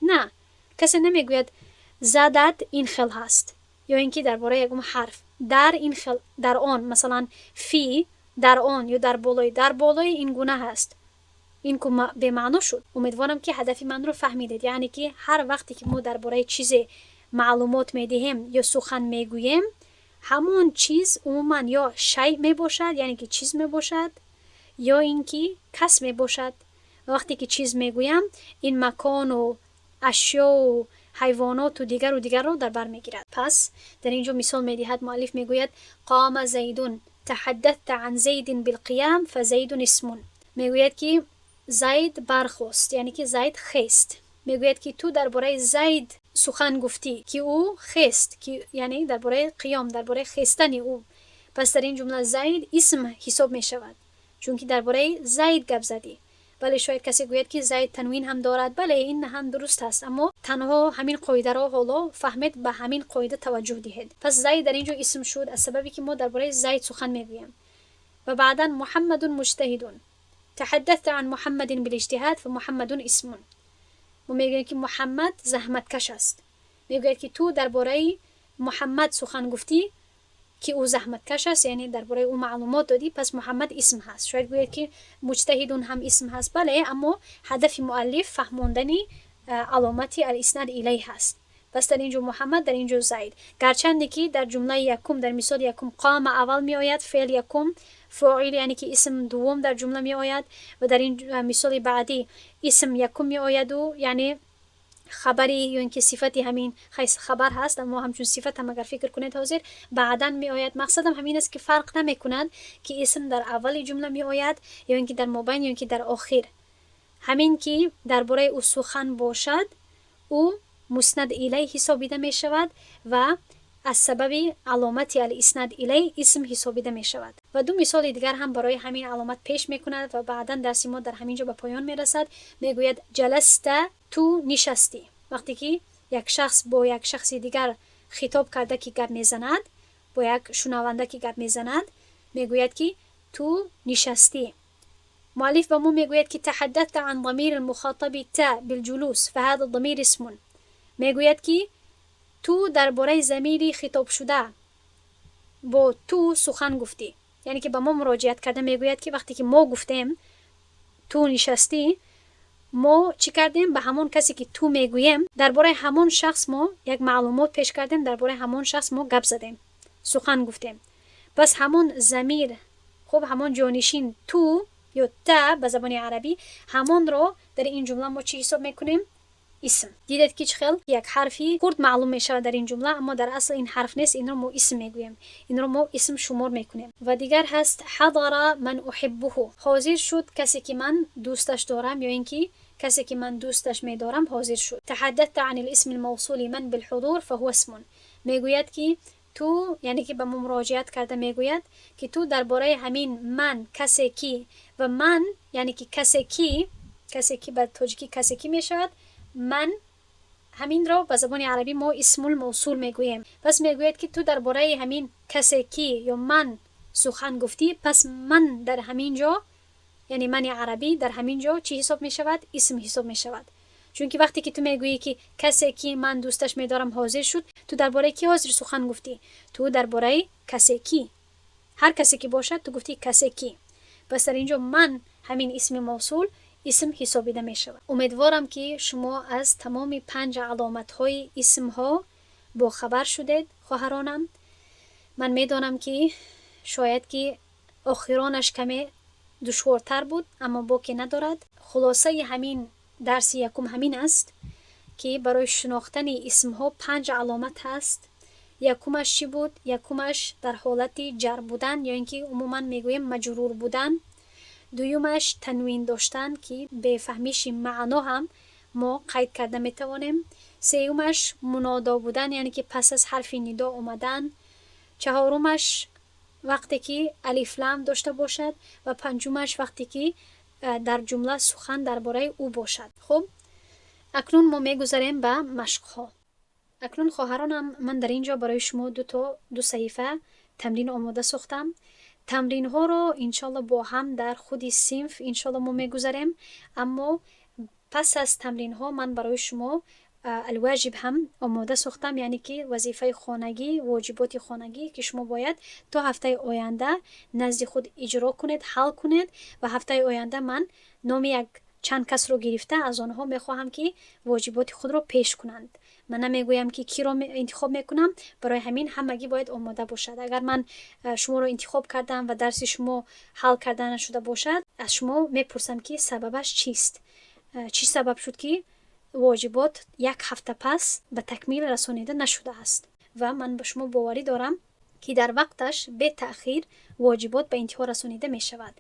На, касе намегӯяд, задад ин хел ҳаст ё ин ки дар бораи ягон ҳарф дар ин хел, дар он, масалан, في, дар он ё дар болои ин гуна ҳаст. Ин ку бемаъно шуд. Умедворам, ки ҳадафи манро фаҳмидед, яъне ки ҳар вақте ки мо дар бораи чизе маълумот медиҳем ё сухан мегӯем, ҳамон чиз умуман ё شيء мебошад, яъне ки чиз мебошад, ё ин ки кас мебошад. Вақте ки чиз мегӯям, ин макону ашёу ҳайвоноту дигару дигарро дар бар мегирад. Пас дар ин ҷо мисол медиҳад муаллиф, мегӯяд: قام زيد، تحدثت عن زيد بالقيام فزيد اسم. Мегӯяд, ки Зайд бархост, яъне ки Зайд хест. Мегӯяд, ки ту дар бораи Зайд сухан гуфтӣ, ки ӯ хест, ки яъне дар бораи қиём, дар бораи хестани ӯ. Пас дар ин ҷумла Зайд исм ҳисоб мешавад, чунки дар бораи Зайд гап задӣ. Бале, шояд касе гӯяд, ки Зайд танвин ҳам дорад. Бале, ин ҳам дуруст аст, аммо танҳо ҳамин қоидаро ҳоло фаҳмед, ба ҳамин қоида таваҷҷӯҳ диҳед. Пас Зайд дар ин ҷо исм шуд аз сабабе ки мо дар бораи Зайд сухан мегӯем. Ва баъдан محمد مجتهد، تحدثت عن محمد بالاجتهاد فمحمد اسم. Мо мегӯем, ки Муҳаммад заҳматкаш аст. Мегӯяд, ки ту дар бораи Муҳаммад сухан гуфтӣ, ки ӯ заҳматкаш аст, яъне дар бораи ӯ маълумот додӣ, пас Муҳаммад исм ҳаст. Шояд гӯяд, ки مجتهد ҳам исм ҳаст. Бале, аммо ҳадафи муаллиф фаҳмондани аломати الإسناد إليه ҳаст. Пас дар ин ҷо Муҳаммад, дар ин ҷо Зайд. Гарчанде ки дар ҷумлаи якум, дар мисоли якум, قام аввал меояд, феъл якум, фоил, яъне ки исм дуввум дар ҷумла меояд, ва дар ин мисоли баъдӣ исм якум меояду, яъне хабари ё ин ки сифати ҳамин хабар ҳаст, аммо ҳамчун сифат ҳам агар фикр кунед, ҳозир баъдан меояд. Мақсадам ҳамин аст, ки фарқ намекунад, ки исм дар аввали ҷумла меояд ё ин ки дар мобайн ё ин ки дар охир. Ҳамин ки дар бораи ӯ сухан бошад, ӯ مسند إليه ҳисобида мешавад ва аз сабаби аломати الإسناد إليه исм ҳисобида мешавад. Ва ду мисоли дигар ҳам барои ҳамин аломат пеш мекунад ва баъдан дарси мо дар ҳамин ҷо ба поён мерасад. Мегӯяд: جلست, ту нишастӣ. Вақте ки як шахс бо як шахси дигар хитоб карда ки гап мезанад, бо як шунаванда ки гап мезанад, мегӯяд, ки ту нишастӣ. Муаллиф ба мо мегӯяд, ки تحدثت عن ضمير المخاطب ت بالجلوس فهذا الضمير اسم. Мегӯяд, ки ту дар бораи замири хитобшуда бо ту сухан гуфтӣ, яъне ки ба мо муроҷиат карда мегӯяд, ки вақте ки мо гуфтем ту нишастӣ, мо чӣ кардем? Ба ҳамон касе ки ту мегӯем, дар бораи ҳамон шахс мо як маълумот пеш кардем, дар бораи ҳамон шахс мо гап задем, сухан гуфтем. Пас ҳамон замир, хуб, ҳамон ҷонишин ту ё та ба забони арабӣ, ҳамонро дар ин ҷумла мо чӣ ҳисоб мекунем? Исм. Дидед, ки чӣ хел як ҳарфи хурд маълум мешавад дар ин ҷумла, аммо дар асл ин ҳарф нест, инро мо исм мегӯем, инро мо исм шумор мекунем. Ва дигар ҳаст: حضر من أحبه, ҳозир шуд касе ки ман дӯсташ дорам, ё ин ки касе ки ман дӯсташ медорам ҳозир шуд. تحدثت عن الاسم الموصول من بالحضور فهو اسم. Мегӯяд, ки ту, яъне ки ба мо муроҷиат карда мегӯяд, ки ту дар бораи ҳамин ман, касе ки, ва ман, яъне ки касе ки, касе ки ба тоҷикӣ касе ки мешавад, ман, ҳаминро ба забони арабӣ мо اسم الموصول мегӯем. Пас мегӯяд, ки ту дар бораи ҳамин касе ки ё ман сухан гуфтӣ, пас ман дар ҳамин ҷо Яъне мани арабӣ дар ҳамин ҷо чӣ ҳисоб мешавад? Исм ҳисоб мешавад. Чунки вақте ки ту мегӯӣ, ки касе, ки ман дӯсташ медорам, ҳозир шуд, ту дар бораи кӣ ҳозир сухан гуфтӣ? Ту дар бораи касе ки, ҳар касе ки бошад, ту гуфтӣ касе ки. Пас дар ин ҷо ман, ҳамин исми мавсул, исм ҳисобида мешавад. Умедворам, ки шумо аз тамоми панҷ аломатҳои исмҳо бохабар шудед, хоҳаронам. Ман медонам, ки шояд ки охиронаш каме душвортар буд, аммо боке надорад. Хулосаи ҳамин дарси якум ҳамин аст, ки барои шинохтани исмҳо панҷ аломат ҳаст. Якумаш чӣ буд? Якумаш дар ҳолати ҷар будан ё ин ки умуман мегӯем маҷрур будан. Дуюмаш танвин доштан, ки бефаҳмиши маъно ҳам мо қайд карда метавонем. Сеюмаш мунодо будан, яъне ки пас аз ҳарфи нидо омадан. Чаҳорумаш вақте ки алифлам дошта бошад ва панҷумаш вақте ки дар ҷумла сухан дар бораи ӯ бошад. Хуб, акнун мо мегузарем ба машқҳо. Акнун, хоҳаронам, ман дар ин ҷо барои шумо дуто ду саҳифа тамрин омода сохтам. Тамринҳоро иншолло бо ҳам дар худи синф иншолло мо мегузарем, аммо пас аз тамринҳо ман барои шумо الواجب ҳам омода сохтам, яъне ки вазифаи хонагӣ, воҷиботи хонагӣ, ки шумо бояд то ҳафтаи оянда назди худ иҷро кунед, ҳал кунед. Ва ҳафтаи оянда ман номи як чанд касро гирифта, аз онҳо мехоҳам, ки воҷиботи худро пеш кунанд. Ман намегӯям, ки киро интихоб мекунам. Барои ҳамин ҳамагӣ бояд омода бошад. Агар ман шуморо интихоб кардам ва дарси шумо ҳал карда нашуда бошад, аз шумо мепурсам, ки сабабаш чист, чӣ сабаб шуд, ки воҷибот як ҳафта пас ба такмил расонида нашудааст. Ва ман ба шумо боварӣ дорам, ки дар вақташ бетаъхир воҷибот ба интиҳо расонида мешавад.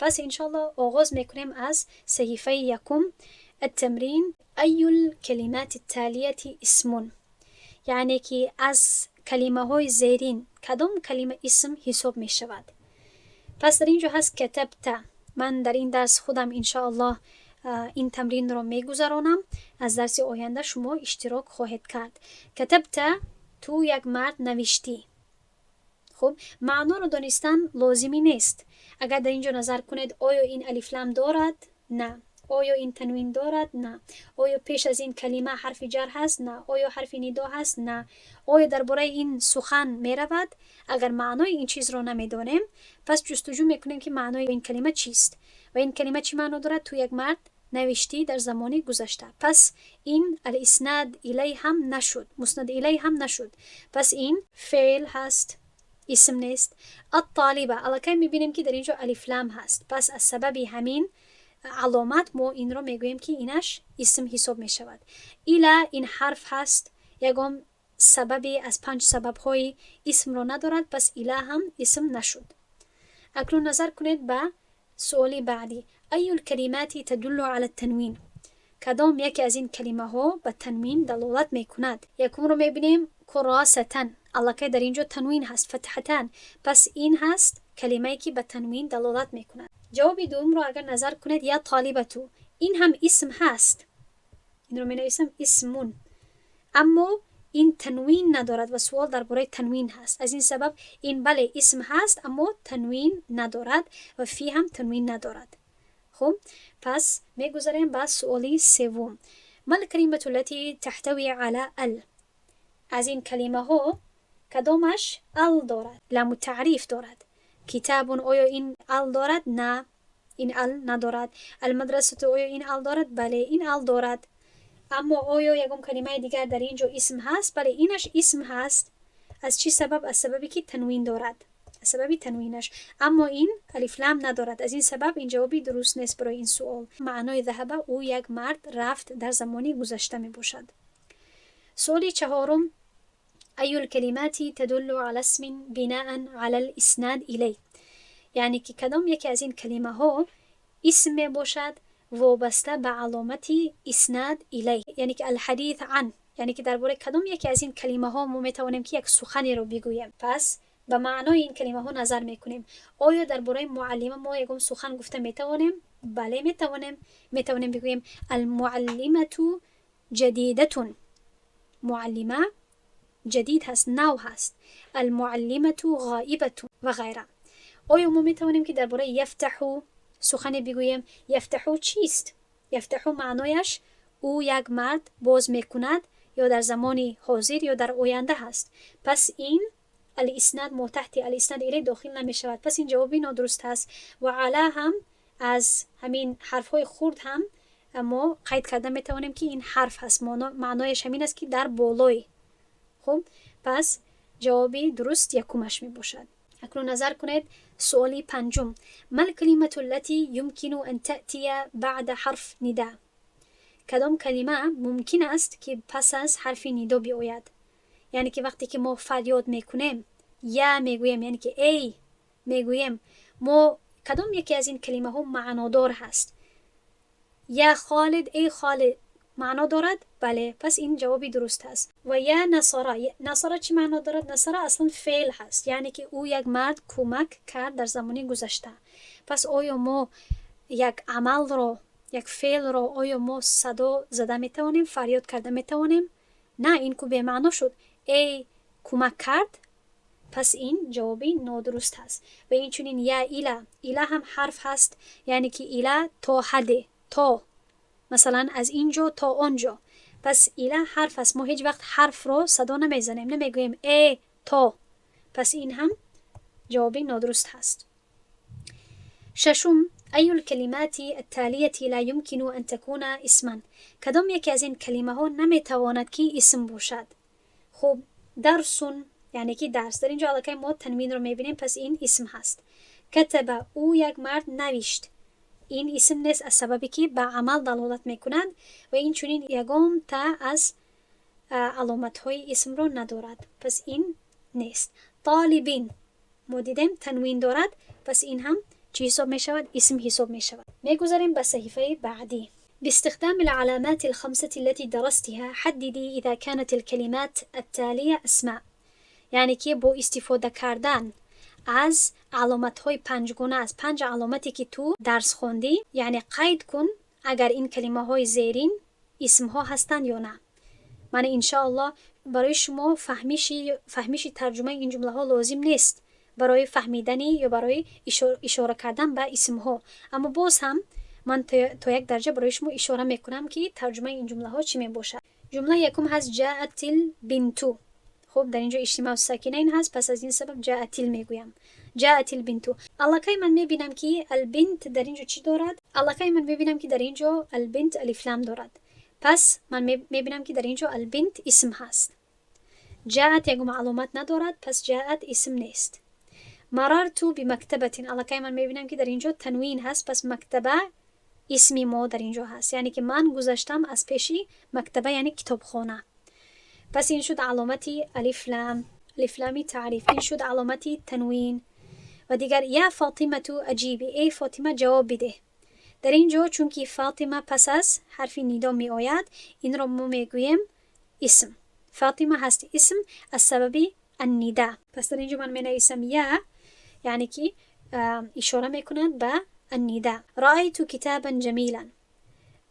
Пас иншоалло оғоз мекунем аз саҳифаи якум. التمرين: أي الكلمات التالية اسم؟ Яъне ки аз калимаҳои зерин кадом калима исм ҳисоб мешавад? Пас дар ин ҷо ҳаст كتبت. Ман дар ин дарс худам иншоаллоҳ ин тамринро мегузаронам. Аз дарси оянда шумо иштирок хоҳед кард. كتبت, ту як мард навиштӣ. Хуб, маъноро донистан лозимӣ нест. Агар дар ин ҷо назар кунед, оё ин алифлам дорад? На. Оё ин танвин дорад? На. Оё пеш аз ин калима ҳарфи ҷар ҳаст? На. Оё ҳарфи нидо ҳаст? На. Оё дар бораи ин сухан меравад? Агар маънои ин чизро намедонем, пас ҷустуҷӯ мекунем, ки маънои ин калима чист. Ва ин калима чӣ маъно дорад? Ту як мард навиштӣ дар замони гузашта. Пас ин الإسناد إليه ҳам нашуд, مسند إليه ҳам нашуд. Пас ин феъл ҳаст, исм нест. الطالبة, аллакай мебинем, ки дар ин ҷо алифлам ҳаст. Пас аз сабаби ҳамин аломат мо инро мегӯем, ки инаш исм ҳисоб мешавад. إلى, ин ҳарф ҳаст, ягон сабабе аз панҷ сабабҳои исмро надорад. Пас إلى ҳам исм нашуд. Акнун назар кунед ба суоли баъдӣ: أي الكلمات تدل على التنوين؟ Кадом яке аз ин калимаҳо ба танвин далолат мекунад? Якумро мебинем: كراسة. Аллакай дар ин ҷо танвин ҳаст, فتحتان. Пас ин ҳаст калимае, ки ба танвин далолат мекунад. Ҷавоби дуюмро агар назар кунед: يا طالبة. Ин ҳам исм ҳаст, инро менависам اسم, аммо ин танвин надорад ва суол дар бораи танвин ҳаст. Аз ин сабаб ин, бале, исм ҳаст, аммо танвин надорад ва في ҳам танвин надорад. Хуб, пас мегузарем ба суоли севум: ما الكلمة التي تحتوي على ال؟ Аз ин калимаҳо кадомаш ال дорад, لام التعريف дорад? كتاب, оё ин ال дорад? На, ин ال надорад. المدرسة, оё ин ال дорад? Бале, ин ال дорад. Аммо оё ягон калимаи дигар дар ин ҷо исм ҳаст? Бале, инаш исм ҳаст. Аз чӣ сабаб? Аз сабабе ки танвин дорад, аз сабаби танвинаш. Аммо ин алифлам надорад. Аз ин сабаб ин ҷавоби дуруст нест барои ин суол. Маънои ذهب ӯ як мард рафт дар замони гузашта мебошад. Суоли чаҳорум: أي الكلمات تدل على اسم بناء على الإسناد إليه؟ Яъне ки кадом яке аз ин калимаҳо исм мебошад вобаста ба аломати إسناد إليه, яъне ки الحديث عن, яъне ки дар бораи кадом яке аз ин калимаҳо мо метавонем, ки як суханеро бигӯем? Пас ба маънои ин калимаҳо назар мекунем. Оё дар бораи معلمة мо ягон сухан гуфта метавонем? Бале, метавонем. Метавонем бигӯем: المعلمة جديدة. معلمة جديد ҳаст, нав ҳаст. المعلمة غائبة ва ғайра. Оё мо метавонем, ки дар бораи يفتح Сухане бигӯем, يفتح чист? يفتح маънояш ӯ як мард боз мекунад, ё дар замони ҳозир, ё дар оянда ҳаст. Пас ин الإسناد ما تحت الإسناد إليه дохил намешавад. Пас ин ҷавоби нодуруст ҳаст. Ва على ҳам аз ҳамин ҳарфҳои хурд ҳам мо қайд карда метавонем, ки ин ҳарф ҳаст, маънояш ҳамин аст, ки дар болой. Хуб, пас ҷавоби дуруст якумаш мебошад. Акнун назар кунед суоли панҷум: ما الكلمة التي يمكن أن تأتي بعد حرف نداء؟ Кадом калима мумкин аст, ки пас аз ҳарфи нидо биояд? Яъне ки вақте ки мо фарёд мекунем, я мегӯем, яъне ки эй мегӯем мо, кадом яке аз ин калимаҳо маънодор ҳаст? يا خالد، эй Холид, маъно дорад? Бале, пас ин ҷавоби дуруст аст. Ва يا نصر. نصر чӣ маъно дорад? نصر аслан феъл ҳаст, яъне ки ӯ як мард кӯмак кард дар замони гузашта. Пас оё мо як амалро, як феълро, оё мо садо зада метавонем, фарёд карда метавонем? На, ин ку бемаъно шуд. Эй кӯмак кард, пас ин ҷавоби нодуруст ҳаст. Ва инчунин يا إلى. إلى ҳам ҳарф ҳаст, яъне ки إلى то ҳадде, то масалан аз ин ҷо то он ҷо. Пас إلى ҳарф аст, мо ҳеҷ вақт ҳарфро садо намезанем, намегӯем э то. Пас ин ҳам ҷавоби нодуруст ҳаст. Шашум: أي الكلمات التالية لا يمكن أن تكون اسما؟ Кадом яке аз ин калимаҳо наметавонад, ки исм бошад? Хуб, درس, яъне ки дарс. Дар ин ҷо аллакай мо танвинро мебинем, пас ин исм ҳаст. كتب, ӯ як мард навишт, ин исм нест, аз сабабе ки ба амал далолат мекунад ва инчунин ягон та аз аломатҳои исмро надорад, пас ин нест. طالب, мо дидем, танвин дорад, пас ин ҳам чӣ ҳисоб мешавад? Исм ҳисоб мешавад. Мегузарем ба саҳифаи баъдӣ. باستخدام العلامات الخمسة التي درستها، حددي إذا كانت الكلمات التالية أسماء. یعنی که با استفاده کردن از аломатҳои панҷгуна, аз панҷ аломате, ки ту дарс хондӣ, яъне қайд кун, агар ин калимаҳои зерин исмҳо ҳастанд ё на. Ман иншоаллоҳ барои шумо фаҳмиши тарҷумаи ин ҷумлаҳо лозим нест барои фаҳмидани ё барои ишора кардан ба исмҳо, аммо боз ҳам ман то як дараҷа барои шумо ишора мекунам, ки тарҷумаи ин ҷумлаҳо чӣ мебошад. Ҷумлаи якум ҳаст: جاءت البنت. Хуб, дар ин ҷо اجتماع الساکنین ҳаст, пас аз ин сабаб جاءت ال мегӯям. جاءت البنت. Аллакай ман мебинам, ки البنت дар ин ҷо чӣ дорад? Аллакай ман мебинам, ки дар ин ҷо البنت алифлам дорад. Пас ман мебинам, ки дар ин ҷо البنت исм ҳаст. جاءت ягон аломат надорад, пас جاءت исм нест. مررت بمكتبة. Аллакай ман мебинам, ки дар ин ҷо танвин ҳаст, пас مكتبة исми мо дар ин ҷо ҳаст, яъне ки ман гузаштам аз пеши مكتبة, яъне китобхона. Пас ин шуд аломати алифлам, алифлами таъриф, ин шуд аломати танвин. Ва дигар: يا فاطمة أجيبي, эй Фотима, ҷавоб бидеҳ. Дар ин ҷо, чунки Фотима пас аз ҳарфи нидо меояд, инро мо мегӯем исм. Фотима ҳаст исм аз сабаби النداء. Пас дар ин ҷо ман менависам يا, яъне ки ишора мекунад ба النداء. رأيت كتابا جميلا,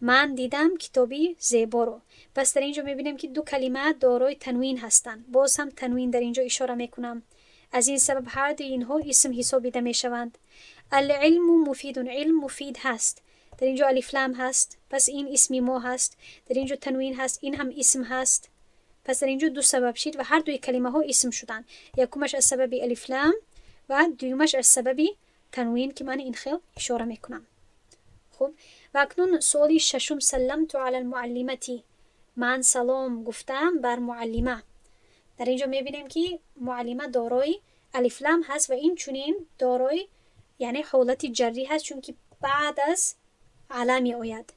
ман дидам китоби зеборо. Пас дар ин ҷо мебинем, ки ду калима дорои танвин ҳастанд. Боз ҳам танвин дар ин ҷо ишора мекунам, аз ин сабаб ҳар дуи инҳо исм ҳисобида мешаванд. العلم مفيد, илм муфид ҳаст. Дар ин ҷо алифлам ҳаст, пас ин исми мо ҳаст. Дар ин ҷо танвин ҳаст, ин ҳам исм ҳаст. Пас дар ин ҷо ду сабаб шид ва ҳар дуи калимаҳо исм шуданд: якумаш аз сабаби алифлам ва дуюмаш аз сабаби танвин, ки ман ин хел ишора мекунам. Хуб, ва акнун суоли шашум: سلمت على المعلمة, ман салом гуфтам бар муаллима. Дар ин ҷо мебинем, ки муаллима дорои алифлам ҳаст ва инчунин дорои, яъне ҳолати ҷаррӣ ҳаст, чунки баъд аз على меояд.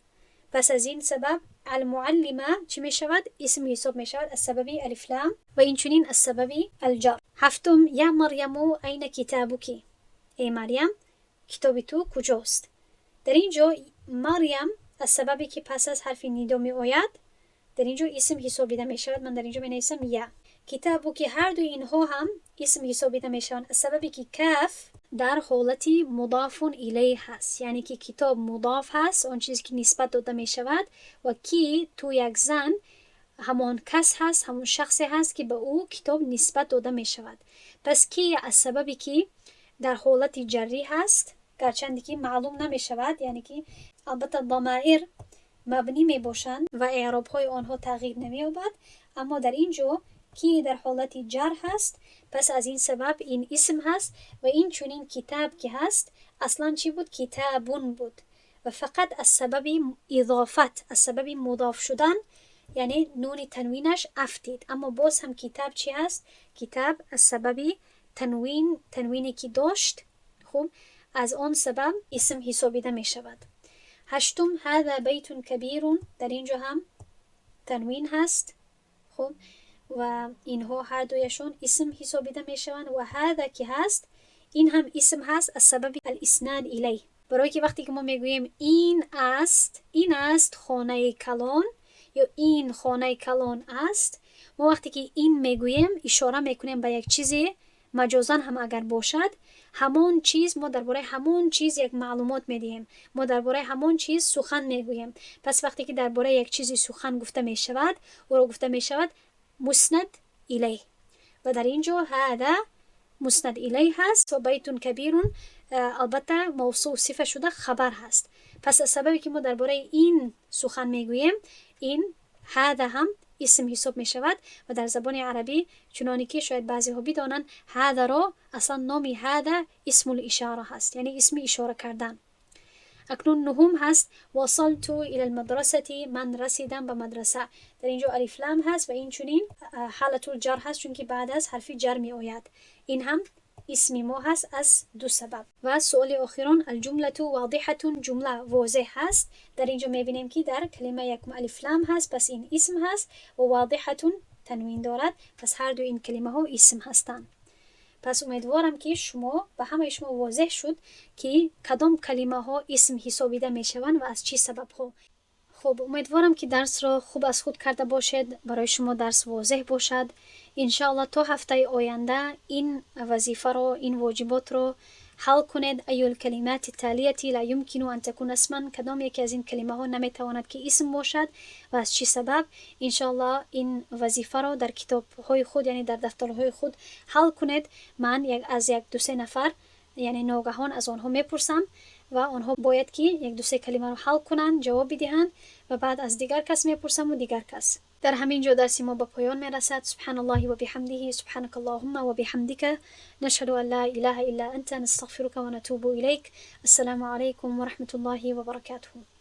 Пас аз ин сабаб المعلمة чӣ мешавад? Исм ҳисоб мешавад аз сабаби алифлам ва инчунин аз сабаби الجر. Ҳафтум: يا مريم أين كتابك? Эй Марьям, китоби ту куҷост? Дар ин ҷо Марьям аз сабабе ки пас аз ҳарфи нидо меояд, дар ин ҷо исм ҳисобида мешавад. Ман дар ин ҷо менависам يا. كتابك, ҳар дуи инҳо ҳам исм ҳисобида мешаванд аз сабабе ки каф дар ҳолати مضاف إليه ҳаст, яъне ки китоб мудоф ҳаст, он чизе ки нисбат дода мешавад, ва ки ту як зан ҳамон кас ҳаст, ҳамон шахсе ҳаст, ки ба ӯ китоб нисбат дода мешавад. Пас ки аз сабабе ки дар ҳолати ҷаррӣ ҳаст. Гарчанде ки маълум намешавад, яъне ки албатта дамоир мабнӣ мебошанд ва эъробҳои онҳо тағйир намеёбад, аммо дар ин ҷо ки дар ҳолати ҷар ҳаст, пас аз ин сабаб ин исм ҳаст. Ва инчунин китаб ки ҳаст, аслан чӣ буд? Китабун буд ва фақат аз сабаби изофат, аз сабаби мудоф шудан, яъне нуни танвинаш афтид. Аммо боз ҳам китаб чӣ ҳаст? Китаб аз сабаби танвин, танвине ки дошт, хуб, аз он сабаб исм ҳисобида мешавад. Ҳаштум: هذا بيت كبير. Дар ин ҷо ҳам танвин ҳаст, хуб, ва инҳо ҳардуяшон исм ҳисобида мешаванд. Ва هذا ки ҳаст, ин ҳам исм ҳаст аз сабаби الإسناد إليه, барое ки вақте ки мо мегӯем ин аст, ин аст хонаи калон ё ин хонаи калон аст, мо вақте ки ин мегӯем, ишора мекунем ба як чизе, маҷозан ҳам агар бошад, ҳамон чиз, мо дар бораи ҳамон чиз як маълумот медиҳем, мо дар бораи ҳамон чиз сухан мегӯем. Пас вақте ки дар бораи як чизи сухан гуфта мешавад, ӯро гуфта мешавад مسند إليه. Ва дар ин ҷо هذا مسند إليه ҳаст ва بيت كبير албатта мавсуф сифа шуда хабар ҳаст. Пас аз сабабе ки мо дар бораи ин сухан мегӯем, ин هذا ҳам исм ҳисоб мешавад. Ва дар забони арабӣ, чуноне ки шояд баъзеҳо бидонанд, هذا ро аслан номи هذا اسم الإشارة ҳаст, яъне исми ишора кардан. Акнун нуҳум ҳаст: وصلت إلى المدرسة, ман расидам ба мадраса. Дар ин ҷо алифлам ҳаст ва инчунин حالة الجر ҳаст, чунки баъд аз ҳарфи ҷар меояд. Ин ҳам исми мо ҳаст аз ду сабаб. Ва суоли охирон: الجملة واضحة, ҷумла возеҳ ҳаст. Дар ин ҷо мебинем, ки дар калима якум алифлам ҳаст, пас ин исм ҳаст, ва واضحة танвин дорад, пас ҳарду ин калимаҳо исм ҳастанд. Пас умедворам, ки шумо, ба ҳамаи шумо возеҳ шуд, ки кадом калимаҳо исм ҳисобида мешаванд ва аз чӣ сабабҳо. Хуб, умедворам, ки дарсро хуб аз худ карда бошед, барои шумо дарс возеҳ бошад. Иншоалло, то ҳафтаи оянда ин вазифаро, ин воҷиботро ҳал кунед. أي الكلمات التالية لا يمكن أن تكون اسما? Кадом яке аз ин калимаҳо наметавонад, ки исм бошад ва аз чӣ сабаб? Иншоалло, ин вазифаро дар китобҳои худ, яъне дар дафтарҳои худ ҳал кунед. Ман аз як дусе нафар, яъне ногаҳон аз онҳо мепурсам ва онҳо бояд ки як дусе калимаро ҳал кунанд, ҷавоб бидиҳанд ва баъд аз дигар кас мепурсаму дигар кас. Дар ҳамин ҷо дарси мо ба поён мерасад. سبحان الله وبحمده، سبحانك اللهم وبحمدك، نشهد أن لا إله إلا أنت، نستغفرك ونتوب إليك. السلام عليكم ورحمة الله وبركاته.